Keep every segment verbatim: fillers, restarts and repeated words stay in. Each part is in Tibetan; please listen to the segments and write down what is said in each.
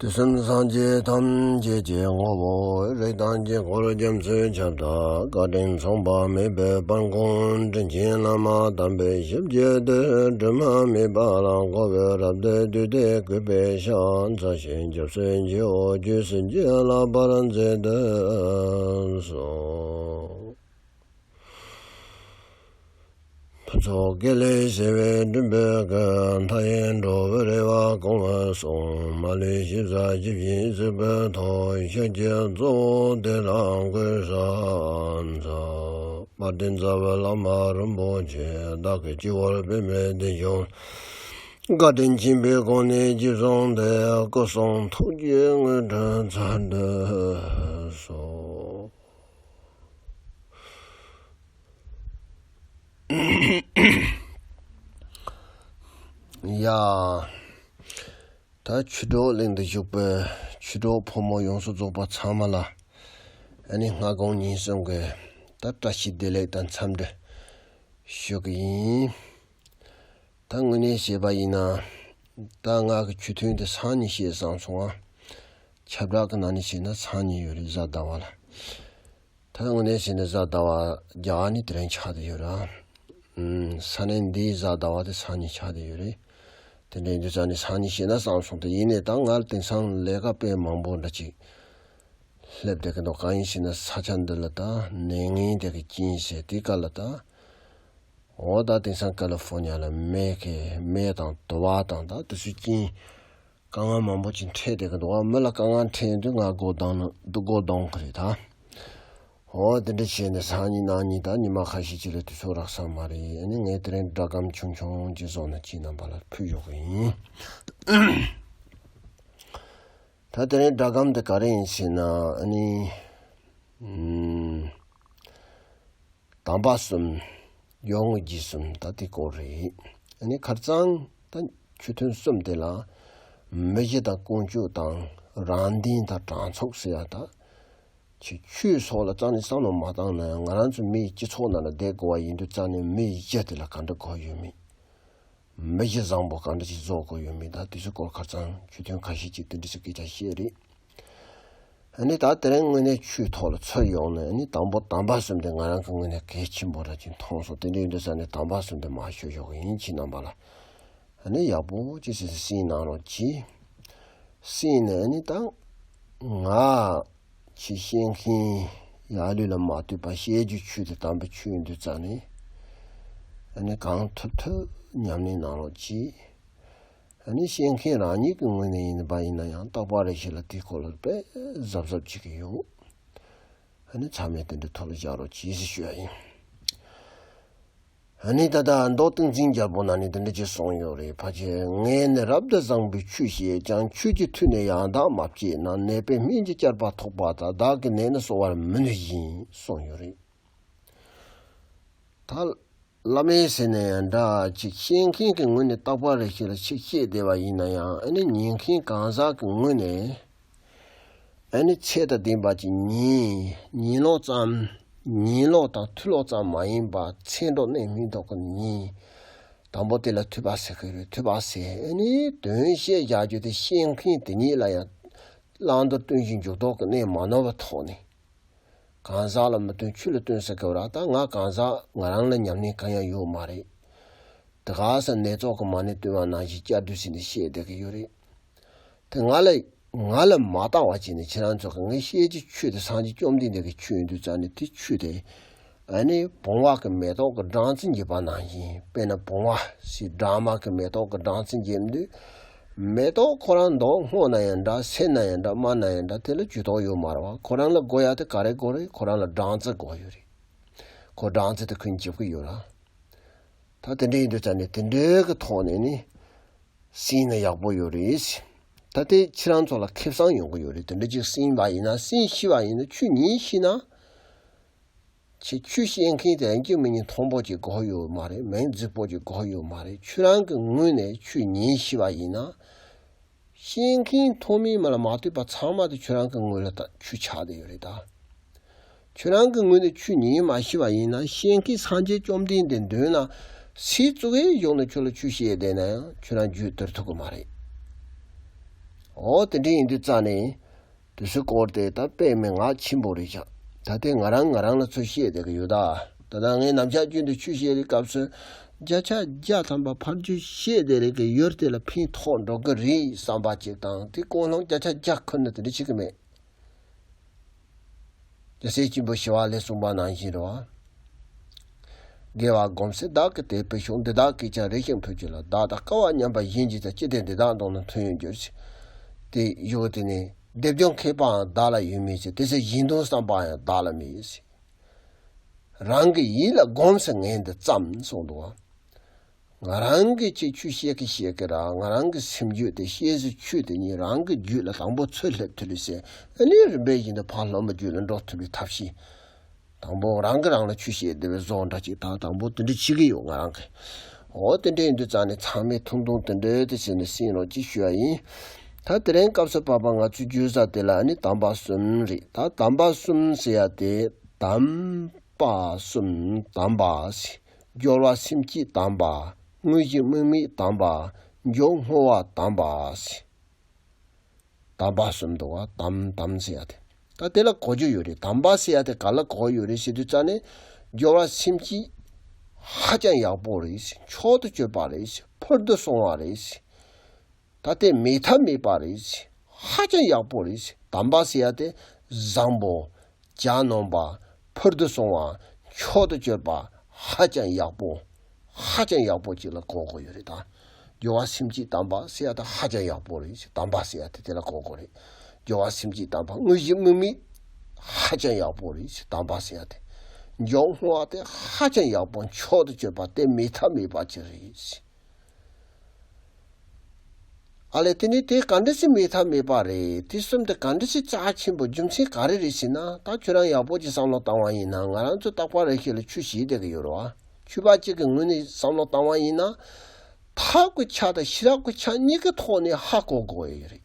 དུས་གསུམ་སངས་རྒྱས་ཐམས་ཅད་ཀྱི་ངོ་བོ། རིགས་དང་དཀྱིལ་འཁོར་རྒྱ་མཚོའི་ཁྱབ་བདག་བཀའ་དྲིན་མཚུངས་པ་མེད་པའི་དཔལ་མགོན་དྲིན་ཅན་བླ་མ་དམ་པའི་ཞབས་ཀྱི་རྡུལ། སྒྲོན་མ་མེད་པ་ལ་འགོད་པའི་རབ་ཏུ་བཏུད་དེ་གུས་པས་ཕྱག་འཚལ་ཞིང་སྐྱབས་སུ་མཆིའོ། རྗེས་སུ་དགྱེས་ལ་བར་མཛད་དུ་གསོལ། ཕུན་ཚོགས་དགེ་ལེགས་བྱེ་བའི་སྤྲིན་པའི་སྐུ། མཐའ་ཡས་འགྲོ་བའི་རེ་བ་སྐོང་བར་གསོལ། མ་ལུས་ཞིང་རྩ་ཇི་བཞིན་གཟིགས་པའི་ཐོག་ཤཱཀྱའི་གཙོ་བོ་དེ་ལ་གུས་ཕྱག་འཚལ། དཔལ་ལྡན་རྩ་བའི་བླ་མ་རིན་པོ་ཆེ། བདག་གི་སྤྱི་བོར་པདྨའི་གདན་བཞུགས། བཀའ་དྲིན་ཆེན་པོས་གོང་ནས་རྗེས་བཟུང་སྟེ། སྐུ་གསུང་ཐུགས་ཀྱི་དངོས་གྲུབ་སྩལ་དུ་གསོལ། ཡ། ད་ཆོས་གྲོགས་གླིང་དུ་བཞུགས་པའི་ཆོས་གྲོགས་ཕོ་མོ་ཡོངས་སུ་རྫོགས་པ་ཚང་མ་ལ། ཨ་ནི་སྔ་དགོང་ཉིན་གསུམ་གྱི་ད་བཀྲ་ཤིས་བདེ་ལེགས་དང་འཚམས་འདྲི་ཞུ་གི་ཡིན། ད་དངོས་གནས་བཤད་པ་ཡིན་ན། ད་ང་གི་ཆོས་ཐུན་དེ་སང་ཉིན་བཤད་བསམ་སོང་ང་། ཁྱབ་བསྒྲགས་ཀྱི་ནང་ནས་བཤད་ན་སང་ཉིན་ཡོད་རེད། གཟའ་ཟླ་བ་ལ། ད་དངོས་གནས་བཤད་ན་གཟའ་ཟླ་བ་རྒྱ་གར་ནས་དེ་རིང་ཆགས་བསྡད་ཡོད་ར། ཨུམ། ས་གནས་འདིའི་གཟའ་ཟླ་བ་དེ་སང་ཉིན་ཆགས་བསྡད་ཡོད་རེད། དེ་འདྲ་ཡིན་དུས་ཙང་ནས་སང་ཉིན་བཤད་ན་བསམ་སོང་། དེ་ཡིན་ནའི་ད་ང་དེང་སང་ལས་ཀ་དཔེ་མང་པོ་འདྲ་ཅིག་སླེབས་བསྡད་ཀྱི་འདུག་གང་ཡིན་ཟེར་ན་ས་ཆ་འདི་ལ་ད་ནད་ངན་དེ་གི་རྐྱེན་བྱས་དེ་ག་ལ་ད། འོ་ད་དེང་སང་ཀ་ལི་ཧྥོ་ནི་ཡ་ལ་མེ་གི་མེ་དང་དུ་བ་དང་ད་དེ་ཚོའི་རྐྱེན་དཀའ་ངལ་མང་པོ་ཅིག་འཕྲད་བསྡད་ཀྱི་འདུག་བ། མི་ལ་དཀའ་ངལ་འཕྲད་དུས་ང་སྒོ་གདོང་ནང་སྒོ་གདོང་གི་རེད་ད། འོ་དེ་འདྲ་བྱས་ནས་སང་ཉིན་གནངས་ཉིན་ད་ཉི་མ་ཁ་ཤས་ཅིག་ལ་དུས་ཚོད་རག་ས་མ་རེད། ཨ་ནི་ངས་དེ་རིང་སྒྲ་སྒམ་ཆུང་ཆུང་ཅིག་བཟོས་ནས་ཁྱེད་རྣམ་པ་ལ་ཕུལ་ཡོང་གི་ཡིན། ད་དེ་རིང་སྒྲ་སྒམ་དེ་ག་རེ་ཡིན་ཟེར་ན། ཨ་ནི་ཨུམ། དམ་པ་གསུམ། ཡོན་བདག་གསུམ། ད་དེ་སྐོར་རེད། ཨ་ནི་ཁར་ཚང་ད་ཆོས་ཐུན་གསུམ་དེ་ལ་མི་གཞི་དང་ཀུན་སྤྱོད་དང་རང་བདེན་དང་དྲང་ཚུགས་ཟེར་ཡ་ད། ཆོས་ཆོས་སོགས་ལ་རྩ་ནས་བསམ་བློ་མ་བཏང་ན་ཡང་། ང་རང་ཚོ་མིའི་སྤྱི་ཚོགས་ནང་ལ་བསྡད་དགོས་པ་ཡིན་དུས་ཙང་ནས་མིའི་གཞི་དེ་ལ་ག་འདྲ་དགོས་ཡོད་མེད། མི་གཞི་བཟང་པོ་ག་འདྲ་ཞིག་བཟོ་དགོས་ཡོད་མེད། ད་དེ་ཚོའི་སྐོར་ཁར་ཚང་ཆོས་ཐུན་ཁ་ཤས་ཅིག་དེ་འདྲ་ཞིག་སྐད་ཆ་བཤད་རེད། ཨ་ནི་ད་དེ་རིང་དངོས་གནས་ཆོས་ཐོག་ལ་ཚུར་ཡོང་ནས། ཨ་ནི་དང་པོ་དམ་པ་གསུམ་དེ་ང་རང་གི་ངོས་ནས་གལ་ཆེན་པོ་ར་ཅིག་མཐོང་སོང་། དེ་འདྲ་ཡིན་དུས་ཙང་ནས་དམ་པ་གསུམ་དེ་མར་ཞུ་ཞུ་གི་ཡིན། ཁྱེད་རྣམ་པ་ལ་ཨ་ནི་ཡག་པོ་ཅིག་སེམས་སེམས་གནང་རོགས་གྱིས། སེམས་ནས་ཨ་ནི་ད་ང་ཁྱེད་བཤད་མཁན་ཡར་ལུས་ལ་མ་ལྟོས་པར་བཤད་རྒྱུའི་ཆོས་དེ་དམ་པའི་ཆོས་ཡིན་དུས་ཙང་ནས། ཨ་ནི་གང་ཐུབ་ཐུབ་ཉམས་ལེན་གནང་རོགས་གྱིས། ཨ་ནི་བཤད་མཁན་རང་ཉིད་ཀྱི་ངོས་ནས་ཡིན་པ་ཡིན་ན་ཡང་རྟག་པར་རེ་ཞིག་ལ་དེའི་སྐོར་ལ་དཔེ་གཟབ་གཟབ་བྱེད་ཀྱི་ཡོད། ཨ་ནི་ཚང་མས་དེ་འདྲའི་ཐོག་ལ་བཞག་རོགས་གྱིས་ཞེས་ཞུ་ཡ་ཡིན། ཨ་ནི་ད་ལྟ་མདོ་ཏིང་འཛིན་རྒྱལ་པོ་ནང་ནས་དེ་འདྲ་ཅིག་གསུངས་ཡོད་རེད། ཕལ་ཆེར་ངས་ནི་རབ་ཏུ་བཟང་པོའི་ཆོས་བཤད་ཀྱང་། ཆོས་ཀྱི་མཐུ་ནི་ཡང་དག་མ་སྐྱེས་ན། ནད་པས་སྨན་གྱི་བསྐྱར་པ་ཐོགས་པ་ལྟར། བདག་གི་ནད་ནི་གསོ་བར་མི་ནུས་ཤིང་གསུངས་ཡོད་རེད། ད་བླ་མའི་ཟེར་ན་ཡང་འདྲ་ཅིག་བཤད་མཁན་གྱི་ངོས་ནས་རྟག་པར་རེ་ཞིག་ལ་ཅིག་བཤད་བསྡད་པ་ཡིན་ན་ཡང་། ཨ་ནི་ཉན་མཁན་གང་ཟག་གི་ངོས་ནས་ཨ་ནི་ཚད་དང་ལྡན་པ་ཅིག་ཉན། ཉན་ལོག་ཙམ། ཉན་ལོག་དང་ཐོས་ལོག་ཙམ་མ་ཡིན་པར་ཚད་འགྲོ་གནས་སྨིན་ཐོག་གི་ཉན། དང་པོ་དེ་ལ་ཐོས་པ་ཟེར་གི་རེད། ཐོས་པ་ཟེར། ཨ་ནི་དོན་བཤད་བཞག་རྒྱུ་དེ་བཤད་མཁན་དེ་ཉིད་ལ་ཡང་བླང་དོར་སྟོན་ཞིང་འཇུག་ལྡོག་གི་གནས་མ་ནོར་བའི་ཐོག་ནས། གང་ཟག་ལ་མི་སྟོན་ཆོས་ལ་སྟོན་ཟེར་གི་ར། ད་ང་གང་ཟག་ང་རང་ལ་ཉམས་ལེན་གང་ཡང་ཡོད་མ་རེད། དེ་ག་ས་ནས་ཙོག་གི་མ་ཎི་བཏོན་པ་ནང་བཞིན་བསྐྱར་ཟློས་ཟིན་ནས་བཤད་བསྡད་ཀྱི་ཡོད་རེད། དེ་ང་ལ་ང་ལ་མ་བལྟ་བ་བྱས་ནས་ཁྱེད་རང་ཚོ་གི་ངས་བཤད་ཀྱི་ཆོས་དེ་སངས་རྒྱས་བཅོམ་ལྡན་འདས་ཀྱི་ཆོས་ཡིན་དུས་ཙང་ནས་དེ་ཆོས་དེ། ཨ་ནི་བུང་བ་གི་མེ་ཏོག་གི་སྦྲང་རྩི་འབྱིན་པ་ནང་བཞིན། དཔེར་ན་བུང་བ་ཞིག་སྦྲང་མ་གི་མེ་ཏོག་གི་སྦྲང་རྩི་འབྱིན་དུས། མེ་ཏོག་ཁོ་རང་མདོག་སྔོ་ན་ཡང་འདྲ། སེར་ན་ཡང་འདྲ། དམར་ན་ཡང་འདྲ། དེ་ལ་ཇུས་གཏོགས་ཡོད་མ་རེད་བ། ཁོ་རང་ལ་དགོས་ཡ་དེ་ག་རེ་དགོས་རེད། ཁོ་རང་ལ་སྦྲང་རྩི་དགོས་ཡོད་རེད། ཁོ་སྦྲང་རྩི་དེ་ཁོས་འཇིབ་ཀྱི་ཡོད་ར། ད་དེ་འདྲ་ཡིན་དུས་ཙང་ནས་དེ་འདྲའི་གི་ཐོག་ནས་ནི་སྲིད་ན་ཡག་པོ་ཡོད་རེད། ད་དེ་ཁྱེད་རང་ཚོ་ལ་ཁེ་བཟང་ཡོང་གི་ཡོད་རེད། དེ་འདྲ་ཅིག་སྲིད་པ་ཡིན་ན། སྲིད་ཤི་བ་ཡིན་ན། ཆོས་ཉན་ཤི་ན། ཁྱེད་ཆོས་བཤད་མཁན་དེ་ཡིན་གཅིག་མིན་གཉིས་མཐོང་པོ་ཅིག་དགོས་ཡོད་མ་རེད། མིང་རྫིག་པོ་ཅིག་དགོས་ཡོད་མ་རེད། ཁྱོད་རང་གི་ངོས་ནས་ཆོས་ཉན་ཤི་བ་ཡིན་ན། བཤད་མཁན་མཐོང་མིན་མ་ལ་མ་ལྟོས་པ་ཚང་མ་དེ་ཁྱོད་རང་གི་ངོས་ལ་ད་ཆོས་ཆགས་བསྡད་ཡོད་རེད་ད། ཁྱོད་རང་གི་ངོས་ནས་ཆོས་ཉན་མ་ཤི་བ་ཡིན་ན། བཤད་མཁན་སངས་རྒྱས་བཅོམ་ལྡན་འདས་འདོན་ན་སྲིད་བཙུགས་ཡས་གཞུག་ནས་ཁྱོད་ལ་ཆོས་བཤད་བསྡད་ན་ཡང་ཁྱོད་རང་རྒྱུད་སྡུད་ཐུབ་ཀྱི་མ་རེད། འོ་དེ་འདྲ་ཡིན་དུས་ཙང་ནས། དུས་སུ་སྐོར་དེ་ད་དཔེ་མི་ངག་ཆེན་པོ་རེད་ཤག་ད་ལྟའི་ང་རང་ང་རང་ལ་ཚུར་བཤད་བསྡད་ཀྱི་ཡོད་ད། ད་ལྟ་ངས་ནམ་ཞག་རྒྱུན་དུ་ཆོས་བཤད་པའི་སྐབས་སུ། བརྒྱ་ཆ་བརྒྱ་ཐམ་པ་ཕར་ཚུར་བཤད་བསྡད་རེད་ཀྱི་ཡུལ་དེ་ལ་ཕན་ཐོགས་འགྲོ་གི་རེད་བསམ་པ་ཅིག་དང་དེ་ཀུན་སློང་བརྒྱ་ཆ་བརྒྱ་ཁུར་ནས་དེ་འདྲ་བྱེད་ཀྱི་མེད། རྒྱལ་སྲས་ཆེན་པོ་ཞི་བ་ལྷས་གསུངས་པ་ནང་བཞིན་རེད་བ། དགེ་བ་སྒོམ་ཚེ་བདག་གི་དད་པའི་ཤུགས། འདི་དག་གིས་ཀྱང་རེ་ཞིག་འཕོས་གྱུར་ལ། བདག་དང་སྐལ་བ་མཉམ་པ་གཞན་གྱིས་ཀྱང་། ཅི་སྟེ་འདི་དག་མདུན་ལ་ཐོན་ཡང་འགྱུར་ཞེས། དེ་ཡུལ་དེ་ནི་སྡེབ་སྦྱོར་མཁས་པའང་བདག་ལ་ཡོད་མོད་ཀྱི། དེ་ཚེ་གཞན་དོན་བསམ་པའང་ཡང་བདག་ལ་མེད་ཟེར། རང་གི་ཡིད་ལ་སྒོམ་ཟེར་ངས་འདི་ཙམ་གསུངས་འདུག་བ། ང་རང་གིས་ཅིག་ཆོས་བཤད་ཀི་བཤད་ཀི་ར། ང་རང་གི་སེམས་རྒྱུད་དེ་ཤེས་བཟོད་ཆོས་དེ་གཉིས་རང་གི་རྒྱུད་ལ་དང་པོ་ཚུར་སླེབས་ཐུབ་ལེ་ཟེར། ཨ་ནི་རིམ་པས་བཞིན་དུ་ཕར་སློབ་མ་རྒྱུད་ལ་འགྲོ་ཐུབ་པའི་ཐབས་ཤེས། དང་པོ་རང་གིས་རང་ལ་ཆོས་བཤད་བསྡད་པའི་བཟོ་འདྲ་ཅིག་དང་དང་པོ་དེ་འདྲ་བྱེད་ཀྱི་ཡོད་ང་རང་གིས། འོ་དེ་འདྲ་ཡིན་དུས་ཙང་ནས་ཚང་མས་ཐུང་ཐུང་དེ་འདྲ་དེ་བྱས་ནས་ཟིན་རོགས་ཅིག་ཞུ་བ་ཡིན། ད་དེ་རིང་སྐབས་སུ་བབ་པ་ང་ཚོའི་བརྗོད་ས་དེ་ལ་ནི་དམ་པ་གསུམ་རེད། ད་དམ་པ་གསུམ་ཟེར་ཡ་དེ་དམ་པ་གསུམ་དམ་པ་ཟེར། སྦྱོར་བ་སེམས་བསྐྱེད་དམ་པ། དངོས་གཞི་དམིགས་མེད་དམ་པ། མཇུག་བསྔོ་བ་དམ་པ་ཟེར། དམ་པ་གསུམ་འདུག་བ། དམ་དམ་ཟེར་ཡ་དེ། ད་དེ་ལ་གོ་རྒྱུ་ཡོད་རེད། དམ་པ་ཟེར་ཡ་དེ་ག་ལ་གོ་ཡོད་རེད་ཟེར་དུས་ཙང་ནས། སྦྱོར་བ་སེམས་བསྐྱེད་ཧ་ཅང་ཡག་པོ་རེད། མཆོག་ཏུ་གྱུར་པ་རེད། ཕུལ་དུ་སོང་བ་རེད། ད་ལྟའི་མེད་ཐབས་མེད་པ་རེད། ཧ་ཅང་ཡག་པོ་རེད། དམ་པ་ཟེར་ཡ་དེ་བཟང་པོ། གྱ་ནོམ་པ། ཕུལ་དུ་སོང་བ། མཆོག་ཏུ་གྱུར་པ། ཧ་ཅང་ཡག་པོ། ཧ་ཅང་ཡག་པོ་ཅིག་ལ་གོ་དགོས་ཡོད་རེད་ད། སྦྱོར་བ་སེམས་བསྐྱེད་དམ་པ་ཟེར་ཡ་དེ་ཧ་ཅང་ཡག་པོ་རེད། དམ་པ་ཟེར་ཡ་དེ་དེ་ལ་གོ་དགོས་རེད། སྦྱོར་བ་སེམས་བསྐྱེད་དམ་པ། དངོས་གཞི་དམིགས་མེད་ཧ་ཅང་ཡག་པོ་རེད། དམ་པ་ཟེར་ཡ་དེ། མཇུག་བསྔོ་བ་དེ་ཧ་ཅང་ཡག་པོ། མཆོག་ཏུ་གྱུར་པ་དེ་མེད་ཐབས་མེད་པ་ཅིག་རེད། ཨ་ལས་དེ་ནི་དེ་ག་འདྲ་ཞིག་མེད་ཐབས་མེད་པ་རེད། དེ་གསུམ་དེ་ག་འདྲ་ཞིག་རྩ་ཆེན་པོ། རྒྱུ་མཚན་ག་རེ་རེད་ཟེར་ན། ད་ཁྱོད་རང་ཡག་པོ་ཅིག་བསམ་བློ་བཏང་བ་ཡིན་ན། ང་རང་ཚོ་རྟག་པར་རེ་ཞིག་ལ་ཆོས་བྱེད་བསྡད་ཀྱི་ཡོད་རེད་བ། ཆོས་པ་གཅིག་གི་ངོས་ནས་བསམ་བློ་བཏང་བ་ཡིན་ན། ཐབས་ཀྱི་ཆ་དང་ཤེས་རབ་ཀྱི་ཆ་གཉིས་ཀྱི་ཐོག་ནས་ཧ་གོ་དགོས་ཡོད་རེད།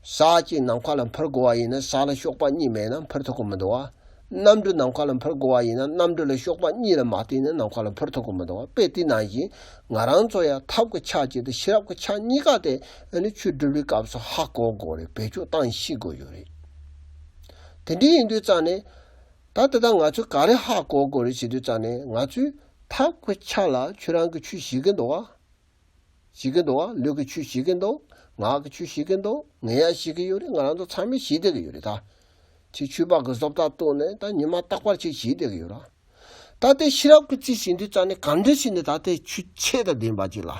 ཟས་གཅིག་ནམ་མཁའ་ལ་འཕུར་དགོས་པ་ཡིན་ན། ཟས་ལ་གཤོག་པ་གཉིས་མེད་ན་འཕུར་ཐུབ་ཀྱི་མི་འདུག་བ། གནམ་གྲུ་ནམ་མཁའ་ལ་འཕུར་དགོས་པ་ཡིན་ན། གནམ་གྲུ་ལ་གཤོག་པ་གཉིས་ལས་མ་བརྟེན་ནས་ནམ་མཁའ་ལ་འཕུར་ཐུབ་ཀྱི་མི་འདུག་བ། དཔེ་དེ་ནང་བཞིན་ང་རང་ཚོ་ཡང་ཐབས་ཀྱི་ཆ་གཅིག་དང་ཤེས་རབ་ཀྱི་ཆ་གཉིས་ཀ་དེ་ཨ་ནི་ཆོས་སྒྲུབ་པའི་སྐབས་སུ་ཧ་གོ་དགོས་རེད། བེད་སྤྱོད་བཏང་ཤེས་དགོས་ཡོད་རེད། དེ་འདྲ་ཡིན་དུས་ཙང་ནས། ད་དེ་དག་ང་ཚོས་ག་རེ་ཧ་གོ་དགོས་རེད་ཟེར་དུས་ཙང་ནས། ང་ཚོས་ཐབས་ཀྱི་ཆ་ལ་ཁྱོད་རང་གིས་ཆོས་བྱེད་ཀྱི་འདུག་བ། བྱེད་ཀྱི་འདུག་བ། ལུས་ཀྱིས་ཆོས་བྱེད་ཀྱི་འདུག་ངག་གིས་ཆོས་བྱེད་ཀྱི་འདུག་ངས་ཡང་བྱེད་ཀྱི་ཡོད་རེད། ང་རང་ཚོ་ཚང་མས་བྱེད་བསྡད་ཀྱི་ཡོད་རེད་ད། ཁྱེད་ཆོས་པ་གི་བཟོ་ལྟ་བཏོན་ནས་ད་ཉི་མ་རྟག་པར་ཅིག་བྱེད་བསྡད་ཀྱི་ཡོད་ར། ད་ལྟའི་ཤེས་རབ་ཀྱི་རྩིས་ཟིན་དུས་ཙང་ནས་ག་འདྲ་ཞིག་ནས་ད་ལྟའི་ཆོས་ཚད་དང་ལྡན་པ་ཅིག་ལ།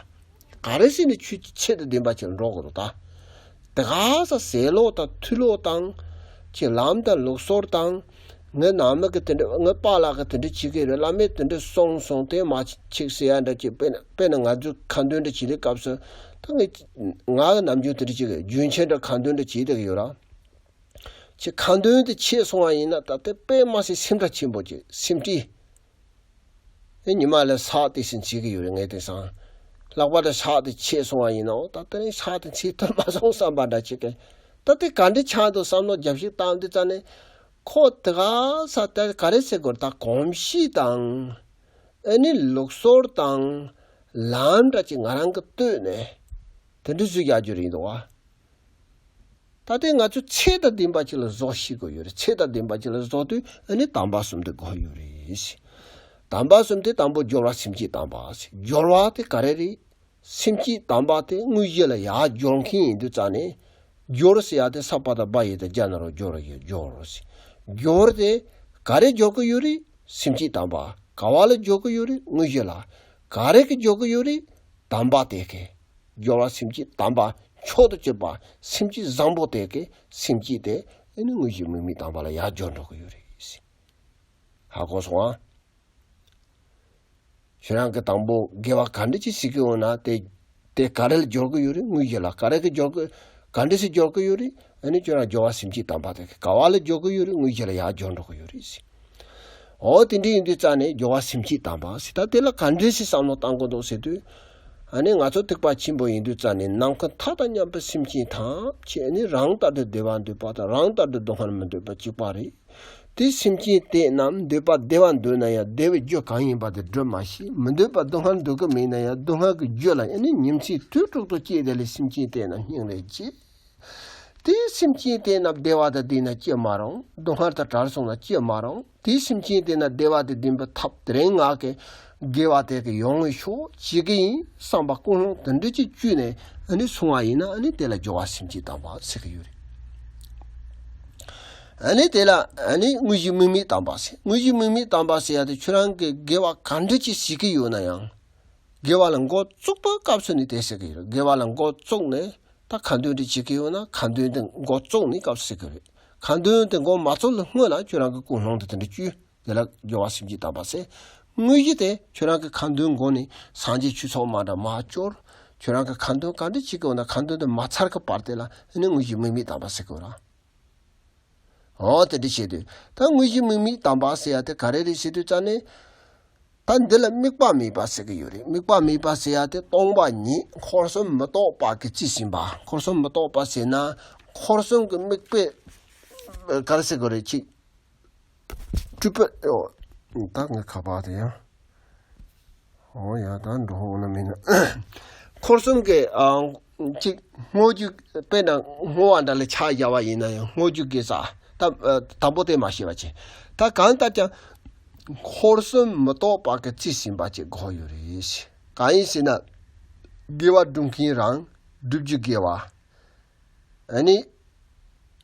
ག་རེ་ཞིག་ནས་ཆོས་ཚད་དང་ལྡན་པ་ཅིག་ལ་འགྲོ་དགོས་རེད་ད། དེ་ག་ས་ཟས་ལོག་དང་ཐུག་ལོག་དང་། ཁྱེད་ལམ་དང་ལུགས་སྲོལ་དང་། ངའི་ནང་མི་གི་དེ་འདྲ། ངའི་པཱ་ལགས་གི་དེ་འདྲ་བྱེད་ཀྱི་རེད། བླ་མས་དེ་འདྲ་གསུངས་སོང་། དེ་མ་བྱེད་ཟེར་ཡ་འདྲ་ཅིག་དཔེར་ན། དཔེར་ན་ང་ཚོས་ཁ་འདོན་འདྲ་བྱེད་དུས་སྐབས་སུ། ད་ངས་ང་གི་ནམ་རྒྱུན་དེ་འདྲ་བྱེད་ཀྱི། རྒྱུན་ཆད་འདྲ་ཁ་འདོན་འདྲ་བྱེད་བསྡད་ཀྱི་ཡོད་ར། ཁྱེད་ཁ་འདོན་དེ་ཆད་སོང་བ་ཡིན་ན། ད་ལྟའི་དཔེ་མ་སྲིད་སེམས་ཁྲལ་ཆེན་པོ་ཅིག་སེམས་ཁྲལ། ཨེ་ཉི་མ་ལ་ཟས་དེ་བཞིན་བྱེད་ཀྱི་ཡོད་རེད། ངས་དེང་སང་ལྷག་པར་དུ་ཟས་དེ་ཆད་སོང་བ་ཡིན་ནའང་། ད་དེ་རིང་ཟས་དེ་འཚོལ་ཐུབ་མ་སོང་བསམ་པ་འདྲ་ཅིག་གི། ད་དེ་ག་འདྲ་ཆགས་འདུག་བསམ་བློ་རྒྱབ་ཞིབ་བཏང་དུས་ཙང་ནས། ཁོ་དེ་ག་ས་དེ་ག་རེ་ཟེར་དགོས་རེད། ད་གོམས་གཤིས་དང་། ཨ་ནི་ལུགས་སྲོལ་དང་ལམ་འདྲ་ཅིག་ང་རང་གིས་བཏོད་ནས་དེ་འདྲ་བཟོས་རྒྱག་རྒྱུ་རེད་འདུག་བ། ད་ལྟའི་ང་ཚོས་ཚད་དང་ལྡན་པ་ཅིག་ལ་བཟོ་ཤེས་དགོས་ཡོད་རེད། ཚད་དང་ལྡན་པ་ཅིག་ལ་བཟོ་དུས་ཨ་ནི་དམ་པ་གསུམ་དེ་དགོས་ཡོད་རེད། དམ་པ་གསུམ་དེ་དང་པོ་སྦྱོར་བ་སེམས་བསྐྱེད་དམ་པ་ཟེར། སྦྱོར་བ་དེ་ག་རེ་རེད། སེམས་བསྐྱེད་དམ་པ་དེ་དངོས་གཞི་ལ་ཡར་སྦྱོར་མཁན་ཡིན་དུས་ཙང་ནས། སྦྱོར་ཟེར་ཡ་དེ་ས་པ་བཏགས་སྦ་ཡ་བཏགས་སྦྱ་ན་རོ་སྦྱོ་ར་ཡོད། སྦྱོར་ཟེར། སྦྱོར་དེ་ག་རེ་སྦྱོར་གི་ཡོད་རེད། སེམས་བསྐྱེད་དམ་པ། ག་བ་ལ་སྦྱོར་གི་ཡོད་རེད། དངོས་གཞི་ལ། ག་རེ་གིས་སྦྱོར་གི་ཡོད་རེད། དམ་པ་དེ་གིས། སྦྱོར་བ་སེམས་བསྐྱེད་དམ་པ། མཆོག་ཏུ་གྱུར་པ་སེམས་བསྐྱེད་བཟང་པོ་དེ་གིས་སེམས་བསྐྱེད་དེ་ཨ་ནི་དངོས་གཞི་དམིགས་མེད་དམ་པ་ལ་ཡར་སྦྱོར་འགྲོ་གི་ཡོད་རེད། ཧ་གོ་སོང་ཨ། ཁྱོད་རང་གིས་དང་པོ་དགེ་བ་ག་འདྲ་ཅིག་བྱེད་ཀྱི་ཡོད་ན། དེ་དེ་ག་རེ་ལ་སྦྱོར་གི་ཡོད་རེད། དངོས་གཞི་ལ། ག་རེ་གིས་སྦྱོར་གི། ག་འདྲ་ཞིག་སྦྱོར་གི་ཡོད་རེད། ཨ་ནི་ཁྱོད་རང་སྦྱོར་བ་སེམས་བསྐྱེད་དམ་པ་དེ་གིས། ག་བ་ལ་སྦྱོར་གི་ཡོད་རེད། དངོས་གཞི་ལ་ཡར་སྦྱོར་འགྲོ་གི་ཡོད་རེད་ཟེར། འོ་དེ་འདྲ་ཡིན་དུས་ཙང་ནས་སྦྱོར་བ་སེམས་བསྐྱེད་དམ་པ་ཟེར། ད་དེ་ལ་ག་འདྲ་ཞིག་བསམ་བློ་བཏང་དགོས་འདུག་ཟེར་དུས། ཨ་ནི་ང་ཚོ་ཐེག་པ་ཆེན་པོ་ཡིན་དུས་ཙང་ནས་ནམ་མཁའ་མཐའ་དང་མཉམ་པའི་སེམས་ཅན་ཐམས་ཅད་ནི་རང་ལྟར་དུ་བདེ་བ་འདོད་པ་དང་རང་ལྟར་དུ་སྡུག་བསྔལ་མི་འདོད་པ་གཅིག་པ་རེད། དེ་སེམས་ཅན་དེ་རྣམས་འདོད་པ་བདེ་བ་འདོད་ན་ཡང་བདེ་བའི་རྒྱུ་གང་ཡིན་པ་དེ་སྒྲུབ་མ་ཤེས། མི་འདོད་པ་སྡུག་བསྔལ་འདོད་ཀྱི་མེད་ན་ཡང་སྡུག་བསྔལ་གྱི་རྒྱུ་ལ་ཡང་ནི་ཉིན་མཚན་དུས་དྲུག་ཏུ་སྐྱེས་དེ་ལས་སེམས་ཅན་དེ་རྣམས་སྙིང་རེ་རྗེ། དེ་སེམས་ཅན་དེ་རྣམས་བདེ་བ་དང་ལྡན་ན་ཅི་མ་རུང་། སྡུག་བསྔལ་དང་བྲལ་སོང་ན་ཅི་མ་རུང་། དེ་སེམས་ཅན་དེ་རྣམས་བདེ་བ་དང་ལྡན་པའི་ཐབས་དེ་རིང་ང་གི་དགེ་བ་དེ་གི་ཡོང་བའི་ཤོག་བྱེད་ཀྱི་ཡིན་བསམ་པ་ཀུན་སློང་དེ་འདྲ་ཅིག་བཅུག་ནས་ཨ་ནི་སོང་བ་ཡིན་ན་ཨ་ནི་དེ་ལ་སྦྱོར་བ་སེམས་བསྐྱེད་དམ་པ་ཟེར་གྱི་ཡོད་རེད། ཨ་ནི་དེ་ལ་ཨ་ནི་དངོས་གཞི་དམིགས་མེད་དམ་པ་ཟེར། དངོས་གཞི་དམིགས་མེད་དམ་པ་ཟེར་ཡ་དེ་ཁྱོད་རང་གི་དགེ་བ་ག་འདྲ་ཅིག་བྱེད་ཀྱི་ཡོད་ན་ཡང་། དགེ་བ་ལ་འགོ་བཙུགས་པའི་སྐབས་སུ་ནི་དེ་ཟེར་གྱི་ཡོད། དགེ་བ་ལ་འགོ་བཙུགས་ནས་ད་ཁ་འདོན་དེ་བྱེད་ཀྱི་ཡོད་ན་ཁ་འདོན་དེ་འགོ་བཙུགས་ནས་སྐབས་སུ་ཟེར་གྱི་རེད། ཁ་འདོན་དེ་འགོ་མ་བཙུགས་ལ་སྔོན་ལ་ཁྱོད་རང་གི་ཀུན་སློང་དེ་དེ་འདྲ་བཅུག་དེ་ལ་སྦྱོར་བ་སེམས་བསྐྱེད་དམ་པ་ཟེར། དངོས་གཞི་དེ་ཁྱོད་རང་གི་ཁ་འདོན་འགོ་ནས་སངས་རྒྱས་ཆོས་ཚོགས་མ་འདྲ་མ་སྐྱོར། ཁྱོད་རང་གི་ཁ་འདོན་ག་འདྲ་བྱེད་ཀྱི་ཡོད་ན་ཁ་འདོན་དེ་མ་ཚར་གི་བར་དེ་ལ་ཨ་ནི་དངོས་གཞི་དམིགས་མེད་དམ་པ་ཟེར་གྱི་ཡོད་ར། འོ་དེ་འདྲ་བྱེད་དུས་ད་དངོས་གཞི་དམིགས་མེད་དམ་པ་ཟེར་ཡ་དེ་ག་རེ་རེད་ཟེར་དུས་ཙ་ནས། ད་འདི་ལ་དམིགས་པ་མེད་པ་ཟེར་གྱི་ཡོད་རེད། དམིགས་པ་མེད་པ་ཟེར་ཡ་དེ་སྟོང་པ་ཉིད་འཁོར་གསུམ་མི་རྟོག་པ་གིས་རྩིས་ཟིན་པ། འཁོར་གསུམ་མི་རྟོག་པ་ཟེར་ན་འཁོར་གསུམ་གྱི་དམིགས་པའི་ག་རེ་ཟེར་དགོས་རེད་ཅིག་སྤྲུལ་པ། ཨོ། ད་ངས་ཁ་པར་དེ་ཡང་། ཨོ་ཡ་ད་འགྲོ་འོང་ན་མིན་ན། འཁོར་གསུམ་གྱི་ཨ་ཅིག་བསྔོ་རྒྱུ་དཔེར་ན་བསྔོ་བ་འདྲ་ལ་ཆ་བཞག་པ་ཡིན་ན་ཡང་བསྔོ་རྒྱུ་དགེ་རྩ་ད་དང་པོ་དེ་མ་ཤེས་པ་བྱས། ད་གང་ལྟར་ཀྱང་འཁོར་གསུམ་མི་རྟོག་པ་གིས་རྩིས་ཟིན་པ་ཅིག་དགོས་ཡོད་རེད། གང་ཡིན་ཟེར་ན། དགེ་བ་སྒྲུབ་མཁན་རང་སྒྲུབ་རྒྱུ་དགེ་བ། ཨ་ནི།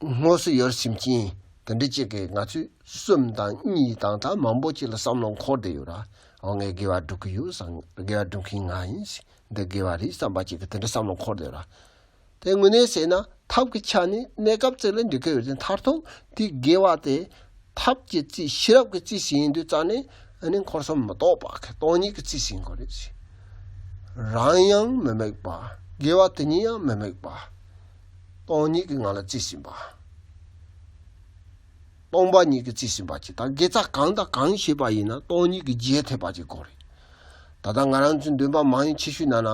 དངོས་སུ་ཡོད་སེམས་ཅན་དེ་འདྲ་ཅིག་གིས་ང་ཚོས་གསུམ་དང་གཉིས་དང་ད་མང་པོ་ཅིག་ལ་བསམ་བློ་འཁོར་བསྡད་ཡོད་ར། འོ་ངས་དགེ་བ་སྒྲུབ་ཀྱི་ཡོད་བསམ། དགེ་བ་སྒྲུབ་མཁན་ང་ཡིན། འདི་དགེ་བ་རེད་བསམ་པ་ཅིག་གིས་དེ་འདྲ་བསམ་བློ་འཁོར་བསྡད་ཡོད་ར། དེ་དངོས་གནས་ཟེར་ན་ཐབས་ཀྱི་ཆ་ནས་གནས་སྐབས་གཅིག་ལ་འགྲིག་གི་ཡོད་ཅིང་མཐར་ཐུག་དེ་དགེ་བ་དེ། ཐབས་ཀྱི་རྩིས་ཤེས་རབ་ཀྱི་རྩིས་ཟིན་དུས་ཙ་ནས་ཨ་ནི་འཁོར་གསུམ་མི་རྟོག་པ་གི་སྟོང་ཉིད་ཀྱི་རྩིས་ཟིན་དགོས་རེད་ཟེར། རང་ཡང་མི་དམིགས་པ། དགེ་བ་དེ་ཉིད་ཡང་མི་དམིགས་པ། སྟོང་ཉིད་ཀྱི་ངང་ལ་རྩིས་ཟིན་པ། སྟོང་པ་ཉིད་ཀྱི་རྩིས་ཟིན་པ་ཅིག་དང་དགེ་རྩ་གང་དང་གང་བྱེད་པ་ཡིན་ན་སྟོང་ཉིད་ཀྱི་རྗེས་ཐེབས་པ་ཅིག་དགོས་རེད། ད་ལྟ་ང་རང་ཚོའི་འདོན་པ་མང་ཉུང་ཆེ་ཤོས་ནང་ན།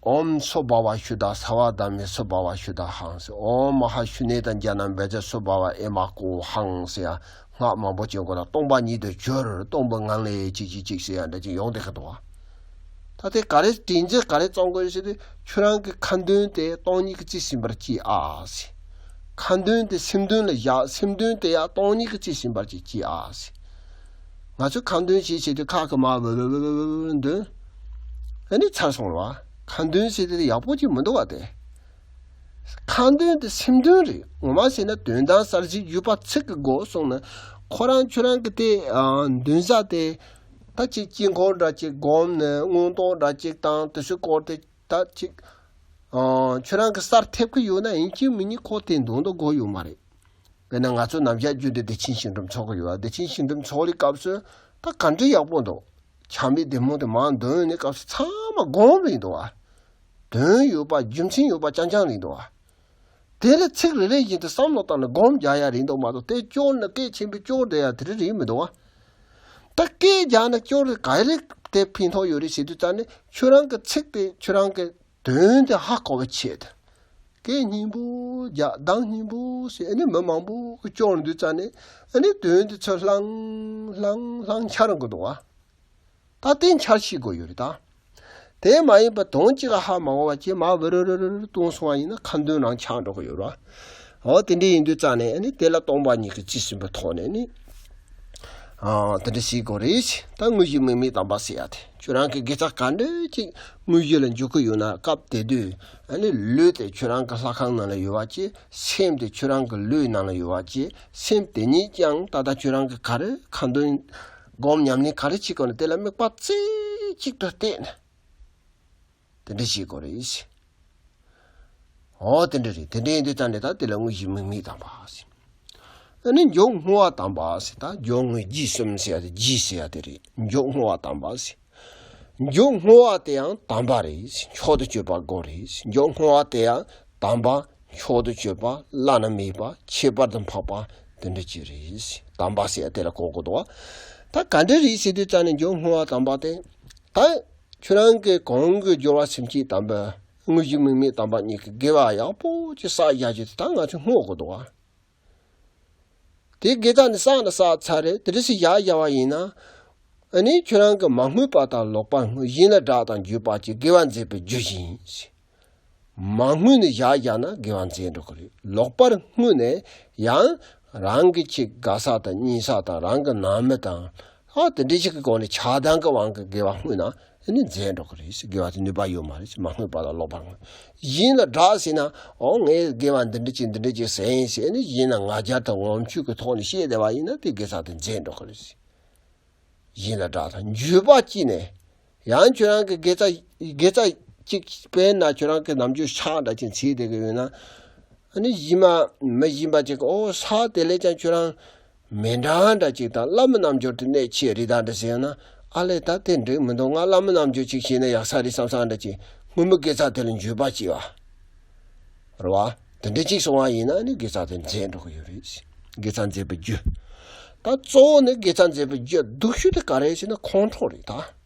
ཨོཾ་སྭ་བྷཱ་ཝ་ཤུདྡྷ་སརྦ་དྷརྨེ་སྭ་བྷཱ་ཝ་ཤུདྡྷ་ཧཾ་ཟེར། ཨོཾ་མ་ཧཱ་ཤུ་ནྱ་ཏཱ་ཛྙཱ་ན་བཛྲ་སྭ་བྷཱ་ཝ་ཨེ་མ་ཀོ་ཧཾ་ཟེར་ཡ། སྔགས་མང་པོ་ཅིག་ཡོང་གི་ཡོད་ལ། སྟོང་པ་ཉིད་དུ་གྱུར། སྟོང་པའི་ངང་ལས་ཅིག་ཅིག་ཅིག་ཟེར་ཡ་འདྲ་ཅིག་ཡོང་བསྡད་ཀྱི་འདུག་བ། ད་དེ་ག་རེ་དྲན་འཛིན་ག་རེ་བཙོང་དགོས་ཟེར་དུས་ཁྱོད་རང་གི་ཁ་འདོན་དེ་སྟོང་ཉིད་ཀྱི་རྩིས་ཟིན་པར་གྱིས་ཨ་ཟེར། ཁ་འདོན་དེ་སེམས་འདུན་ལ་བཞག་སེམས་འདུན་དེ་ཡང་སྟོང་ཉིད་ཀྱི་རྩིས་ཟིན་པར་གྱིས་གྱིས་ཨ་ཟེར། ང་ཚོས་ཁ་འདོན་བྱེད་བྱེད་དུས་ཁ་གི་མ་བུ་བུ་བུ་བུ་བུ་འདོན། ཨ་ནི་ཚར་སོང་རེད་བ། ཁ་འདོན་ཟེར་དེ་ཡག་པོ་ཅིག་མི་འདུག་བ་དེ། ཁ་འདོན་དེ་སེམས་འདུན་རེད། ངོ་མ་ཟེར་ན་དོན་དམ་གསལ་བྱེད་བརྗོད་པ་ཚིག་གི་སྒོ་གསུངས་ན། ཁོ་རང་ཁྱོད་རང་གི་དེ་ཨ་འདོན་ས་དེ། ད་ཅིག་དཀྱིལ་འཁོར་འདྲ་ཅིག་བསྒོམས་ནས་མངོན་རྟོགས་འདྲ་ཅིག་དང་དེ་ཚོའི་སྐོར་དེ་ད་ཅིག་ཨ་ཁྱོད་རང་གི་སར་ཐེབས་ཀྱི་ཡོད་ན་ཡིན་གཅིག་མིན་གཉིས་ཁོ་དེ་འདོན་དུ་དགོས་ཡོད་མ་རེད། དཔེར་ན་ང་ཚོ་ནམ་ཞག་རྒྱུན་དུ་བདེ་ཆེན་ཞིང་སྒྲུབ་འཚོགས་ཀྱི་ཡོད་ཨ། བདེ་ཆེན་ཞིང་སྒྲུབ་འཚོགས་ལེའི་སྐབས་སུ་ད་ག་འདྲ་ཡག་པོ་འདུག་བྱམས་པའི་བདེ་སྨོན་དེ་མར་འདོན་ནས་སྐབས་སུ་ཚང་མ་སྒོམ་རེད་འདུག་ཨ། དོན་ཡོད་པ་རྒྱུ་མཚན་ཡོད་པ་རྐྱང་རྐྱང་རེད་འདུག་ཨ། དེ་ལ་ཚིག་རེ་རེ་བཞིན་དུ་བསམ་བློ་བཏང་ནས་སྒོམ་རྒྱག་ཡ་རེད་འདུག་མ་གཏོགས་དེ་སྐྱོར་ནས་སྐད་ཆེན་པོས་སྐྱོར་བསྡད་ཡ་དེ་རེ་རེད་མི་འདུག་ཨ། ད་སྐད་རྒྱག་ནས་སྐྱོར་རེ་ག་རེ་དེ་ཕན་ཐོགས་ཡོད་རེད་ཟེར་དུས་ཙ་ནས་ཁྱོད་རང་གི་ཚིག་དེ་ཁྱོད་རང་གི་དོན་དེ་ཧ་གོ་བའི་ཆེད་དུ། སྐད་སྙན་པོ་རྒྱག་གདངས་སྙན་པོ་ཟེར་ཨ་ནི་མི་མང་པོ་གིས་སྐྱོར་དུས་ཙ་ནས་ཨ་ནི་དོན་དེ་ཚོ་ལྷང་ལྷང་ལྷང་འཆར་འགྲོ་འདུག་བ། ད་དེ་འཆར་ཤེས་དགོས་ཡོད་རེད་ད། དེ་མ་ཡིན་པ་དོན་གཅིག་ཧ་མ་གོ་བ་ཅིག་མ་བུ་རུ་རུ་རུ་རུ་གཏོང་སོང་བ་ཡིན་ན་ཁ་འདོན་རང་ཆགས་འགྲོ་གི་ཡོད་རེད་བ། འོ་དེ་འདྲ་ཡིན་དུས་ཙ་ནས་ཨ་ནི་དེ་ལ་སྟོང་པ་ཉིད་ཀྱི་རྩིས་ཟིན་པའི་ཐོག་ནས་ནི། ཨ་དེ་འདྲ་ཞིག་དགོས་རེད། ད་དངོས་གཞི་དམིགས་མེད་དམ་པ་ཟེར་ཡ་དེ་ཁྱོད་རང་གི་དགེ་རྩ་ག་འདྲ་ཅིག་དངོས་གཞི་ལ་འཇུག་གི་ཡོད་ན་སྐབས་དེ་དུས་ཨ་ནི་ལུས་དེ་ཁྱོད་རང་གི་ལྷ་ཁང་ནང་ལ་ཡོད་པ་ཅིག་སེམས་དེ་ཁྱོད་རང་གི་ལུས་ནང་ལ་ཡོད་པ་ཅིག་སེམས་དེ་ཉིད་ཀྱང་ད་ལྟ་ཁྱོད་རང་གི་ག་རེ་ཁ་འདོན་སྒོམ་ཉམས་ལེན་ག་རེ་བྱེད་དགོས་ན་དེ་ལ་དམིགས་པ་རྩེ་གཅིག་ཏུ་གཏད་ནས། དེ་འདྲ་བྱེད་དགོས་རེད། འོ་དེ་འདྲ་རེད། དེ་འདྲ་ཡིན་དུས་ད་ནི་ད་དེ་ལ་དངོས་གཞི་དམིགས་མེད་དམ་པ་ཟེར། ཨ་ནི་མགྱོགས་བསྔོ་བ་དམ་པ་ཟེར། ད་མགྱོགས་བསྔོ་རྗེས་གསུམ་ཟེར་ཡ་དེ་རྗེས་ཟེར་ཡ་དེ་རེད། མགྱོགས་བསྔོ་བ་དམ་པ་ཟེར། མགྱོགས་བསྔོ་བ་དེ་ཡང་དམ་པ་རེད། མཆོག་ཏུ་གྱུར་པ་སྒོམ་རེད། མགྱོགས་བསྔོ་བ་དེ་ཡང་དམ་པ་མཆོག་ཏུ་གྱུར་པ་བླ་ན་མེད་པ་ཁྱད་པར་དུ་འཕགས་པ་དེ་འདྲ་ཅིག་རེད། དམ་པ་ཟེར་ཡ་དེ་ལ་གོ་དགོས་འདུག་བ། ད་ག་འདྲ་རེད་ཟེར་དུས་ཙ་ནས་མགྱོགས་བསྔོ་བ་དམ་པ་དེ་ད། ཁྱོད་རང་གི་གོང་གི་སྦྱོར་བ་སེམས་བསྐྱེད་དམ་པ། དངོས་གཞི་དམིགས་མེད་དམ་པ་གཉིས་ཀྱི་དགེ་བ་ཡག་པོ་ཅིག་བསགས་བཞག་རྒྱུ་དེ་ད་ང་ཚོས་བསྔོ་དགོས་འདུག་བ། དེ་དགེ་རྩ་ནི་བསགས་ན་བསགས་ཚར་རེད། དེ་འདྲ་ཞིག་བཞག་བཞག་པ་ཡིན་ན། ཨ་ནི་ཁྱོད་རང་གི་མ་བསྔོས་པ་དང་ལོག་པར་བསྔོས། ཡིན་ལ་བསྒྲགས་དང་འགྱོད་པ་སྐྱེ། དགེ་བ་མཛད་པའི་རྒྱུ་ཡིན། མ་བསྔོས་ནས་བཞག་བཞག་ན་དགེ་བ་མཛད་འགྲོ་གི་རེད། ལོག་པར་བསྔོས་ནས་ཡང་རང་གི་ཅིག་དགའ་ས་དང་གཉིད་ས་དང་རང་གི་ནང་མི་དང་། ཨ་དེ་འདྲ་ཞིག་གི་སྒོ་ནས་ཆགས་སྡང་གི་དབང་གིས་དགེ་བ་བསྔོས་ན་ཨ་ནི་མཛད་འགྲོ་གི་རེད། དགེ་བ་དེ་ནུས་པ་ཡོད་མ་རེད། མ་བསྔོས་པ་ལ་ལོག་པར་བསྔོས། ཡིན་ལ་བསྒྲགས་ཟེར་ན། ཨོ་ངས་དགེ་བ་འདི་འདྲ་ཅིག་འདི་འདྲ་ཅིག་ཟེར་ཡིན་ཟེར་ནས་ཡིན་ལ་ང་རྒྱལ་དང་ངོམ་ཆུང་གི་ཐོག་ནས་བཤད་བསྡད་པ་ཡིན་ན་དེ་དགེ་རྩ་དེ་མཛད་འགྲོ་གི་རེད། ཡིན་ལ་བསྒྲགས་དང་འགྱོད་པ་སྐྱེས་ནས། ཡང་ཁྱོད་རང་གི་དགེ་རྩ་དགེ་རྩ་གཅིག་དཔེར་ན་ཁྱོད་རང་གི་ནམ་རྒྱུན་ཕྱག་འདྲ་ཅིག་འཚལ་བསྡད་ཀྱི་ཡོད་ན། ཨ་ནི་གཞན་མ་མི་གཞན་པ་ཅིག་གིས་ཨོ་ཕྱག་དེ་ལས་ཀྱང་ཁྱོད་རང་མི་འདྲ་འདྲ་ཅིག་དང་བླ་མའི་རྣལ་འབྱོར་དེ་གནད་ཆེ་རེད་ད་འདྲ་ཟེར་ཡོང་ན། ཨ་ལས་ད་དེ་འགྲིག་མི་འདུག་ང་བླ་མའི་རྣལ་འབྱོར་ཅིག་བྱས་ན་ཡག་ས་རེད་བསམ་བསམ་འདྲ་ཅིག་བསྔོ་བའི་དགེ་རྩ་དེ་ལ་འགྱོད་པ་སྐྱེ་བ། རེད་བ། དེ་འདྲ་ཅིག་སོང་བ་ཡིན་ན་ནི་དགེ་རྩ་དེ་མཛད་འགྲོ་གི་ཡོད་རེད། དགེ་རྩ་མཛད་པའི་རྒྱུ། ད་གཙོ་བོ་ནི་དགེ་རྩ་མཛད་པའི་རྒྱུ་སྡུག་ཤོས་དེ་ག་རེ་ཟེར་ན་ཁོང་ཁྲོ་རེད་ད།